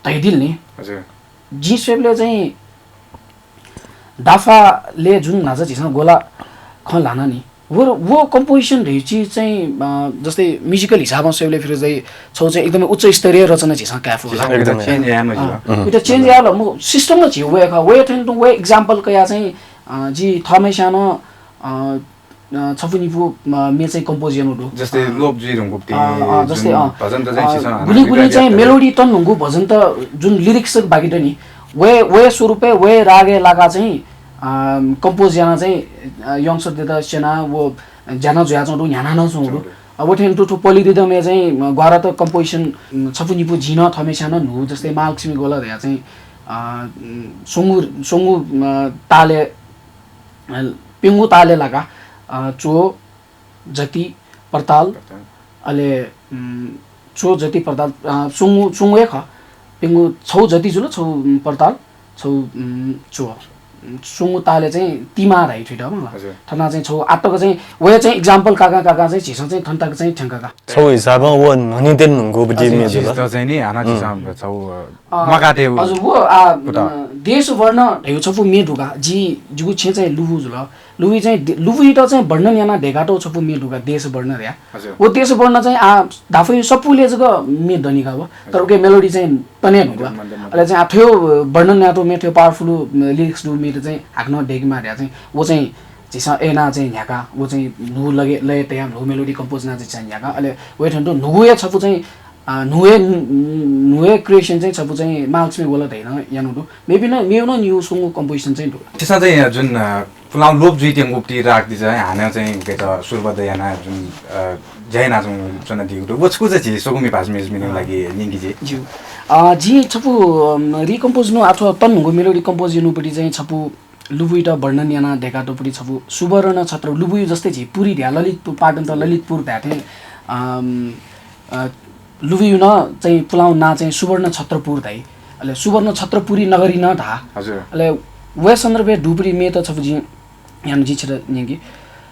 धयादिल नि। जिं स्वयेबलय् चाहिँ दाफालय् जुन न्हाचः झीसं गोला खँ ल्हाना नि, व, व composition धयागु चिज चाहिँ जस्तै musical हिसाबं स्वयेबलय् फेरि चाहिँ छगू चाहिँ एकदमै उच्च स्तरीय रचना झीसं काये फु ला। उइत change यायेगु ला म system नं झी वये खः। वये थें तुं वये example कया चाहिँ जि थःम्हस्यां नं छपु निपु म्ये चाहिँ compose यानागु दु। जस्तै लोप जुइ धुंकूगु भजन त चाहिँ गुलि गुलि चाहिँ melody तन धुंकूगु भजन त जुन lyrics बाकी दनि, वये, वये स्वरूपय्, वये रागय् लाका चाहिँ compose याना चाहिँ youngster देत स्यना व ज्याना जुयाच्वंगु दु, न्ह्याना नं च्वंगु दु। व थें तुं थ्व polyrhythm य् चाहिँ ग्वारा त composition छपु निपु जिं नं थःम्हस्यां नं न्हू, जस्तै महालक्ष्मी गोला धया चाहिँ स्वंगू, स्वंगू तालय् प्यंगू तालय् लाका च्वः, जति, पर्ताल, अले च्वः, जति, पर्ताल, स्वंगू, स्वंगू हे खः। प्यंगू छगू जति जुल, छगू पर्ताल, छगू च्वः। स्वंगू तालय् चाहिँ तिमा धाइ थुइत मला। थना चाहिँ छगू आतक चाहिँ वया चाहिँ example काका काका चाहिँ झीसं चाहिँ थन तक चाहिँ थ्यंका का। छगू हिसाबं व न्हनितेन न्हूगु बति म्ये जुल। त चाहिँ नि हाना झीसं छगू मकाते हजुर, व देश वर्ण धयागु छपु म्ये दुका। जि, जिगु छेँ चाहिँ लुबु जुल। लुबुइ चाहिँ, लुबुइत चाहिँ वर्णन याना दय्कातःगु छपु म्ये दुका, देश वर्ण धया। व देश वर्ण चाहिँ आ दाफा सपुले जक म्ये दनिका व। तर उके melody चाहिँ तने धुंका। अले चाहिँ आ थ्व वर्णन यातःगु म्ये, थ्व powerful lyrics दु म्ये त चाहिँ हाकनं दय्केमा धया चाहिँ व चाहिँ झीसं अय्ना चाहिँ न्ह्याका, व चाहिँ न्हू लगे, लय तया न्हू melody compose याना चाहिँ न्ह्याका। अले वये थें तुं न्हूगु हे छपु चाहिँ न्हू हे, न्हू हे creation चाहिँ छपु चाहिँ महालक्ष्मी गोला धइनं यानागु दु। मेपिं नं, मेगु नं निगू स्वंगू composition चाहिँ दु। छिसं चाहिँ जुन पुलांगु लोप जुइत्यंगु पति राग दि चाहिँ हानं चाहिँ उकेत सुरबद्ध याना जुन ज्या यानाच्वनादीगु दु, व छकू चाहिँ झी स्वकुमि भाजु म्येजुपिनिगु लागि न्यंके जि। ज्यू। जिं छपु recompose नु अथवा तन न्हूगु melody compose यानागु पति चाहिँ छपु लुबुइत वर्णन याना दय्कातःगु पति छपु सुवर्ण छत्र, लुबुइ जस्तै झी पुरी धया ललितपुर, पाटन त ललितपुर धाये थें लुबुइ नं चाहिँ पुलांगु नां चाहिँ सुवर्ण छत्रपुर धाइ। अले सुवर्ण छत्रपुरी नगरी नं धाः। अले वये सन्दर्भय् दुगु पति म्ये त छपु जिं याना जिं छित न्यंके।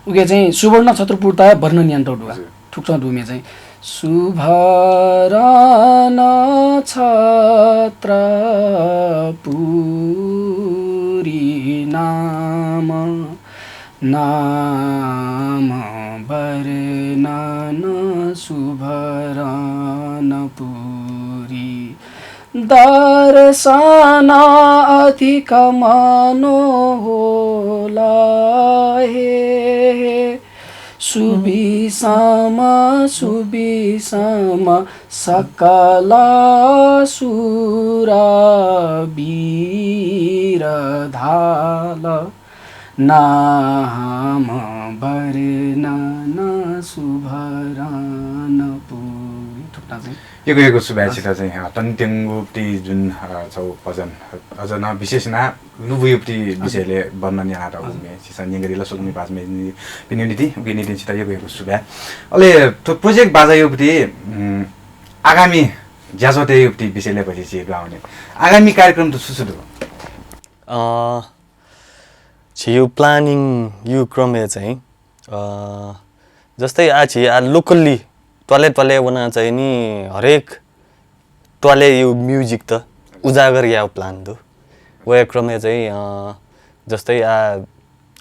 उके चाहिँ सुवर्ण छत्रपुर त वर्णन यानातःगु दु का। थुकथं दु म्ये चाहिँ सुवर्ण छत्रपुरी नाम नाम वर्णन सुवर्ण पुरी दर्शन अधिक मनोहोला हे। सुबिसम सुबिसम सकल सुर वीर धाल, नाम वर्णन सुभरण पुइ। थुकथं चाहिँ यक्व यक्व सुभाय् छितः चाहिँ, अ, तन्त्यंगुपति जुन, अ, छौ भजन, अझ नं विशेष ना लुबुयुपति विषयले वर्णन यानातःगु मे छिसं न्यंगदिल, स्वकुमि पाजमे पिन्यु निति, उके निति छितः यक्व यक्व सुभाय्। अले थ्व project बाजायुपति, उम्, आगामी ज्याझ्वःतय्‌युपति विषयले भति छि दुहाउने। आगामी कार्यक्रम त छु छु दु? अ, झियु planning यु क्रमय् चाहिँ, अ, जस्तै आ झी आ locally त्वाले त्वाले वना चाहिँ नि हरेक त्वाले यु music त उजागर याउ plan दु। वया क्रमय् चाहिँ, अ, जस्तै आ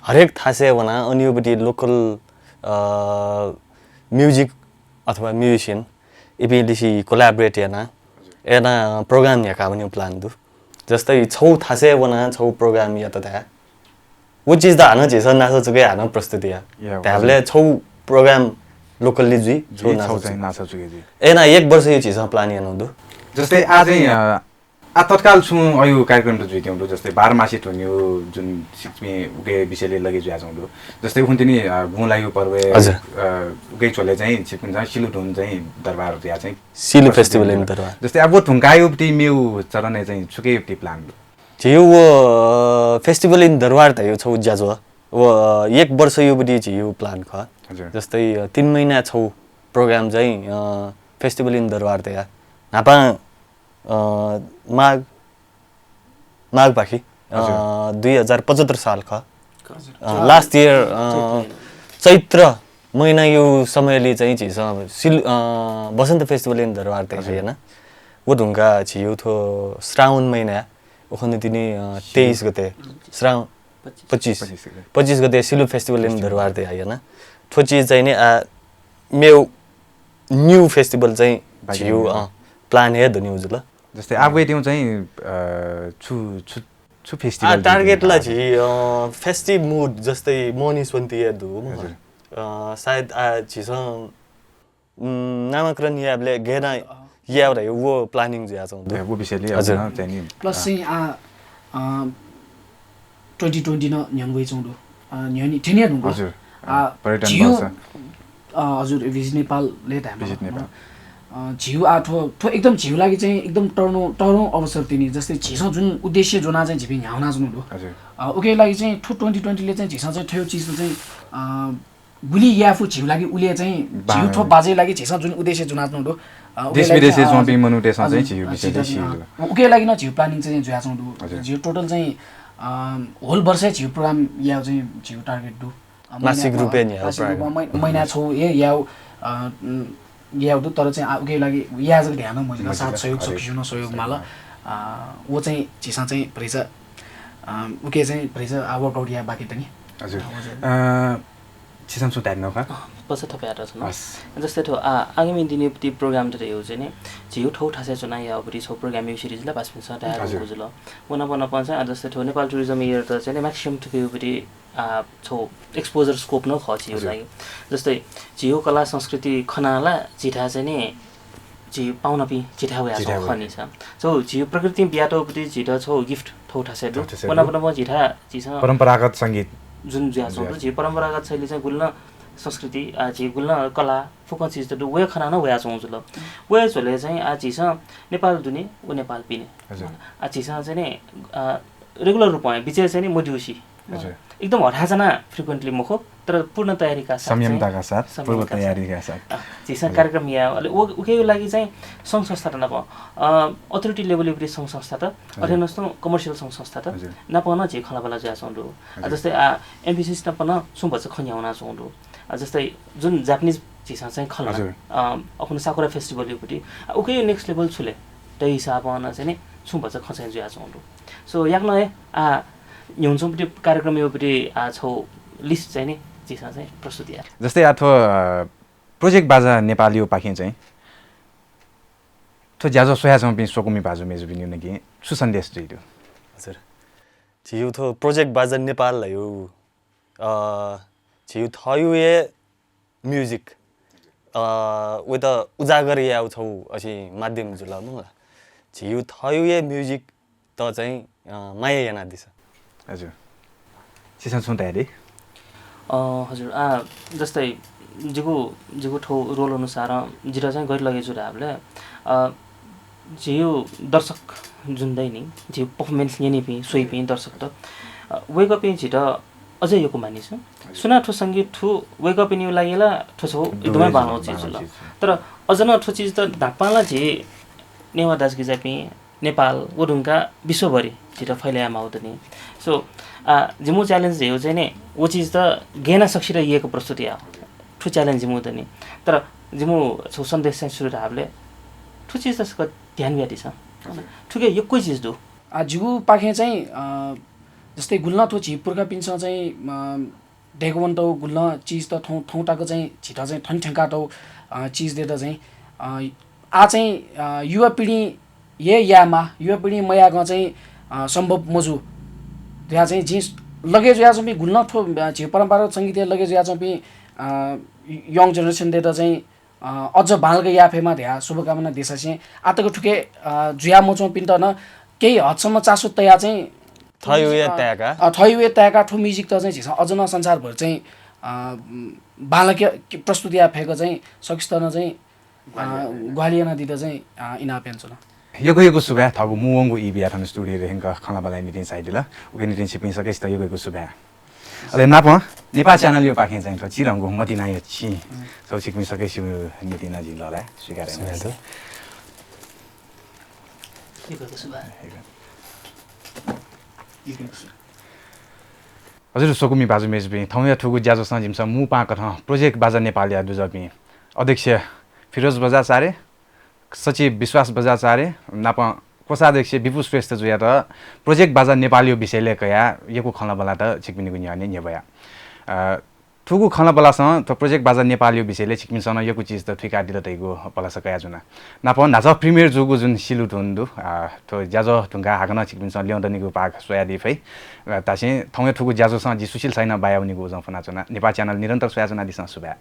हरेक थासय् वना अनियुपति local, अ, music अथवा musician इपिं लिसि collaborate याना, याना program न्ह्याका वनेउ plan दु। जस्तै छौ थासय् वना छौ program यात धाये। उ चिज त हानं झीसं नासा चुके हानं प्रस्तुति या। या, धायेबलय् छौ program locally जुइ, छौ जुइ, नासा छौ चाहिँ चुके। नासा चुके जुइ। एना एक वर्ष यु झीसं plan यानु दु। जस्तै आ चाहिँ, अ, आ तत्काल छुं अयु कार्यक्रम त जुइत्यौं दु, जस्तै बाह्र मासी धुन्यु जुन सिक्मे उके विषयले लगे जुया छौं दु। जस्तै उखुन्तिनि, अ, गुँ लायु पर्वय्, हजुर। अ, उके झ्वले चाहिँ छिकुन चाहिँ सिलु धुन चाहिँ दरबार या चाहिँ सिलु प्रस्तुति festival दु। इन दरबार। जस्तै अब धुंकायुपति मेउ चरणय् चाहिँ छुकेयुपति plan दु। झिउ व festival in दरबार त यु छौ ज्याझ्वः। व एक वर्ष युपति झिउ plan ख। हजुर। जस्तै, अ, तीन महिना छौ program चाहिँ, अ, festival in दरबार त या। न्हापां, अ, माघ, माघ पाखी, अ, हजुर। दुई हजार पचहत्तर साल ख। हजुर। अ, last year, अ, चैत्र महिना यु समयले चाहिँ झिसं सिल-, अ, बसन्त festival in दरबार त हजुर। या ना। व धुंका झिउ थो श्रावण महिना ओखन तिनी, अ, तेइस गते, श्रावण पच्चिस। पच्चिस गते। पच्चिस गते सिलु festival in दरबार त या ना। थ्व चिज चाहिँ नि, आ, मेउ new festival चाहिँ बाकी झिउ, अ, plan हे दु नि उजुल। जस्तै आगो दिउ चाहिँ, अ, छु, छु, छु festival आ, target ला झि, अ, festive mood जस्तै मोहनी स्वन्ति या दु, म। हजुर। अ, सायद आ, झिसं उम्, नामाकरण याबले गेना याव रे वो planning जुया छौं दु। ए, वो विषयले हजुर। अब चाहिँ नि, plus अ, चाहिँ आ, अ, twenty twenty न न्ह्यन वइ छौं दु। अ, न्ह्यनि ठेनिया दुंगु। हजुर। आ, पर्यटन झिउ, वर्ष। अ, हजुर, Visit Nepal ले धायेमा। Visit Nepal। अ, झिउ आ थो, थो एकदम झिउ लागि चाहिँ एकदम टर्नो, टर्नो अवसर तिनी। जस्तै झिसं जुन उद्देश्य जोना चाहिँ झिपि न्ह्याउना जुनु दु। हजुर। अ, उके लागि चाहिँ थो twenty twenty ले चाहिँ झिसं चाहिँ थयो चिज चाहिँ, अ, गुलि याफु झिउ लागि उले चाहिँ झिउ थो बाजे लागि झिसं जुन उद्देश्य जुना छौं दु। अ, उके देश लागि विदेशे चाहिँ, अ, च्वंपिं मनूतय् चाहिँ हजुर, झिउ अ, विषय झिउ चाहिँ झिउ। अ, उके लागि न झिउ planning चाहिँ जुया छौं दु। हजुर। झिउ total चाहिँ, अ, whole वर्ष झिउ program या चाहिँ झिउ target दु। अ, मासिक महिना, रूपे अ, नि, मासिक program। रूपमा मै-, महिना छौ ए याउ, अ, उम्, याउ दु, तर चाहिँ, अ, उके लागि या जक ध्यान मजिका साथ सहयोग, हरेक सहयोग माल। अ, वो चाहिँ झिसं चाहिँ भरिचा, अ, उके चाहिँ भरिचा, अ, workout या बाकी तनी। हजुर। अ, वो चाहिँ अ, छिसं छु type नखा? अँ, पछ थप यात छन। हस्। जस्तै थो, आ, आगामी दिनयुपति program त यो चाहिँ नि, झिउ थौ थासे चुना याउपति छौ program यु series ला पास पिन्स डायलग हजुर। गुजुल। वना वना पन चाहिँ, आ, जस्तै थो नेपाल tourism year त चाहिँ नि maximum थुपिउपति, आ, छौ exposure scope न ख झिउ हजुर। लागि। जस्तै झिउ कला संस्कृति खनाला झिठा चाहिँ नि झिउ पाउनापि झिठा वया झिठा छौ वया। खनिसा। छौ झिउ प्रकृति बियातौपति झिठा छौ gift थौ थासे दु। थौ थासे वना दु। वना पन झिठा झिसं परम्परागत संगीत जुन जुया छौ जुया। दु, झिउ परम्परागत शैली चाहिँ गुल्न संस्कृति, आ, झिउ गुल्न कला, फुक्क चिज त दु, वया खना न वया छौ जुल। वया झोले चाहिँ, आ, झिसं नेपाल दुने, व नेपाल पिने। हजुर। आ, झिसं चाहिँ नि, आ, regular रूपमा बिचे चाहिँ नि मद्युसी। हजुर। एकदम हठाचना frequently मखु, तर पूर्ण तयारीका साथ चाहिँ संयमताका साथ, पूर्व संयमताका साथ। तयारीका साथ। अ, झिसं हजुर। कार्यक्रम या, अले उ-, उके लागि चाहिँ संघ संस्था त नाप, अ, authority level युपति संघ संस्था त, हजुर। अथे नस्तु commercial संघ संस्था त, हजुर। नाप न झि खलाबला जुया छौ दु। अ, हजुर। जस्तै, आ, एमबिसिस नाप न सुं भचा खन्या हुना छौ दु। अ, जस्तै जुन Japanese झिसं चाहिँ खला, हजुर। अ, अखुन Sakura Festival युपति, अ, उके next level छुले, त हिसाब न चाहिँ नि सुं भचा खँ चाहिँ जुया छौ दु। So, याकन हे, आ, न्ह्यौन्चौपति कार्यक्रम युपति, आ, छौ list चाहिँ नि झिसं चाहिँ प्रस्तुत या। जस्तै आ थो, अ, Project बाजा नेपाल यु पाखें चाहिँ थो ज्याझ्वः स्वया छौंपिं स्वकुमि भाजु मेजुपिनि नके छु सन्देश जुइ दु? हजुर। झिउ थो Project बाजा नेपाल यु, अ, झिउ थयु ए music, अ, वइत उजागर यायेगु छगू असे माध्यम जुल मखुला। झीगु थःगु हे music त चाहिँ, अ, माया यानादिसँ। हजुर। छिसं छुं धयादी? अ, हजुर, आ, जस्तै जिगु, जिगु थ्व role अनुसार जितः चाहिँ गथे लगे जू धाःबलय्, अ, झीगु दर्शक जुन दइ नि, झीगु performance न्यनीपिं, स्वइपिं दर्शकत, अ, वय्कःपिं झीत अझै यक्व मानिस। हजुर। सुनां थ्व संगीत थु वय्कःपिनिगु लागि ला थ्व छगू एकदमै बांलाःगु चिज जुल। तर अझ नं थ्व चिज त न्हापां ला झी नेवाः दाजुकिजापिं नेपाल व धुंकाः विश्वभरि झीत फैलाये माःगु दनि। So, आ, जिमिगु challenge धयागु चाहिँ नि, व चिज त गय् याना सकसित यय्क प्रस्तुत यायेगु। थ्व challenge जिमिगु दनि। तर जिमिगु छगू सन्देश चाहिँ छु धाःबलय्, थ्व चिज त छकः ध्यान बियादिसँ। हजुर। थुके यक्व चिज दु। आ, जिगु पाखें चाहिँ, अ, जस्तै गुलि नं थ्व झी पुर्खापिन्सं चाहिँ, अ, दय्कावंतःगु गुलि नं चिज त थौं, थौं तक चाहिँ झीत चाहिँ थन थ्यंकातःगु, अ, चिजतय्त चाहिँ, अ, आः चाहिँ, अ, युवा पिढीं हे यायेमाः, युवा पिढीं मयाय्कं चाहिँ, अ, सम्भव मजू धयाः चाहिँ जिं लगे जुयाच्वंपिं गुलि नं थ्व, अ, झी परम्परागत संगीतय् लगे जुयाच्वंपिं, अ, young generation-तय्त चाहिँ, अ, अझ बांलाक याये फयेमा धयाः शुभकामना देछासें आः तक थुके, अ, जुया मच्वंपिन्त नं केही हदसम्म चासो तयाः चाहिँ थःगु हे अ, ताय्का। अ, थःगु हे ताय्का थ्व music त चाहिँ झीसं अझ नं संसारभर चाहिँ, अ, बांलाक प्रस्तुत याये फयेक चाहिँ सकसित नं चाहिँ, अ, ग्वाहालि यानादीत चाहिँ, अ, इनाप यानाच्वना। यक्व यक्व सुभाय्, थःगु मुंवंगु ई बियाः थन studio-य् हनेबहःगु खँल्हाबल्हाया निंतिं झायादिल। उकिया निंतिं छिकपिं सकसित यक्व यक्व सुभाय्। अले नापं नेपाः channel-या पाखें चाहिँ थ्व चिधंगु मतिनाया चिं, थ्व छिकपिं सकसिया निंतिं नं जिं लःल्हाये, स्वीकार यानादिसँ। हजुर, स्वकुमि भाजु मय्जुपिं, थौंया थुगु ज्याझ्वलय् जिमिसं मू पाहां कथं Project बाजा नेपालया दुजःपिं अध्यक्ष फिरोज बज्राचार्य, सचिव विश्वास बज्राचार्य नापं कोषाध्यक्ष विपु श्रेष्ठ जुयात Project बाजा नेपालया विषयलय् कयाः यक्व खँल्हाबल्हात छिकपिनिगु न्ह्यःने न्ह्यब्वया। अ, थुगु खँल्हाबल्हासं थ्व Project बाजा नेपालया विषयलय् छिकपिन्सं नं यक्व चिजत थुइकादिल धइगु भलसा कयाच्वना। नापं न्हाचः premiere जूगु जुन सिलु धुन दु, अ, थ्व ज्याझ्वः धुंकाः हाकनं छिकपिन्सं ल्यं दनिगु भाग स्वयादी फइ। अ, धासें थौंया थुगु ज्याझ्वलय् जि सुशील शाहीं नं बायावनीगु उजं फ्वनाच्वना। नेपाः channel निरन्तर स्वयाच्वनादिसँ, सुभाय्।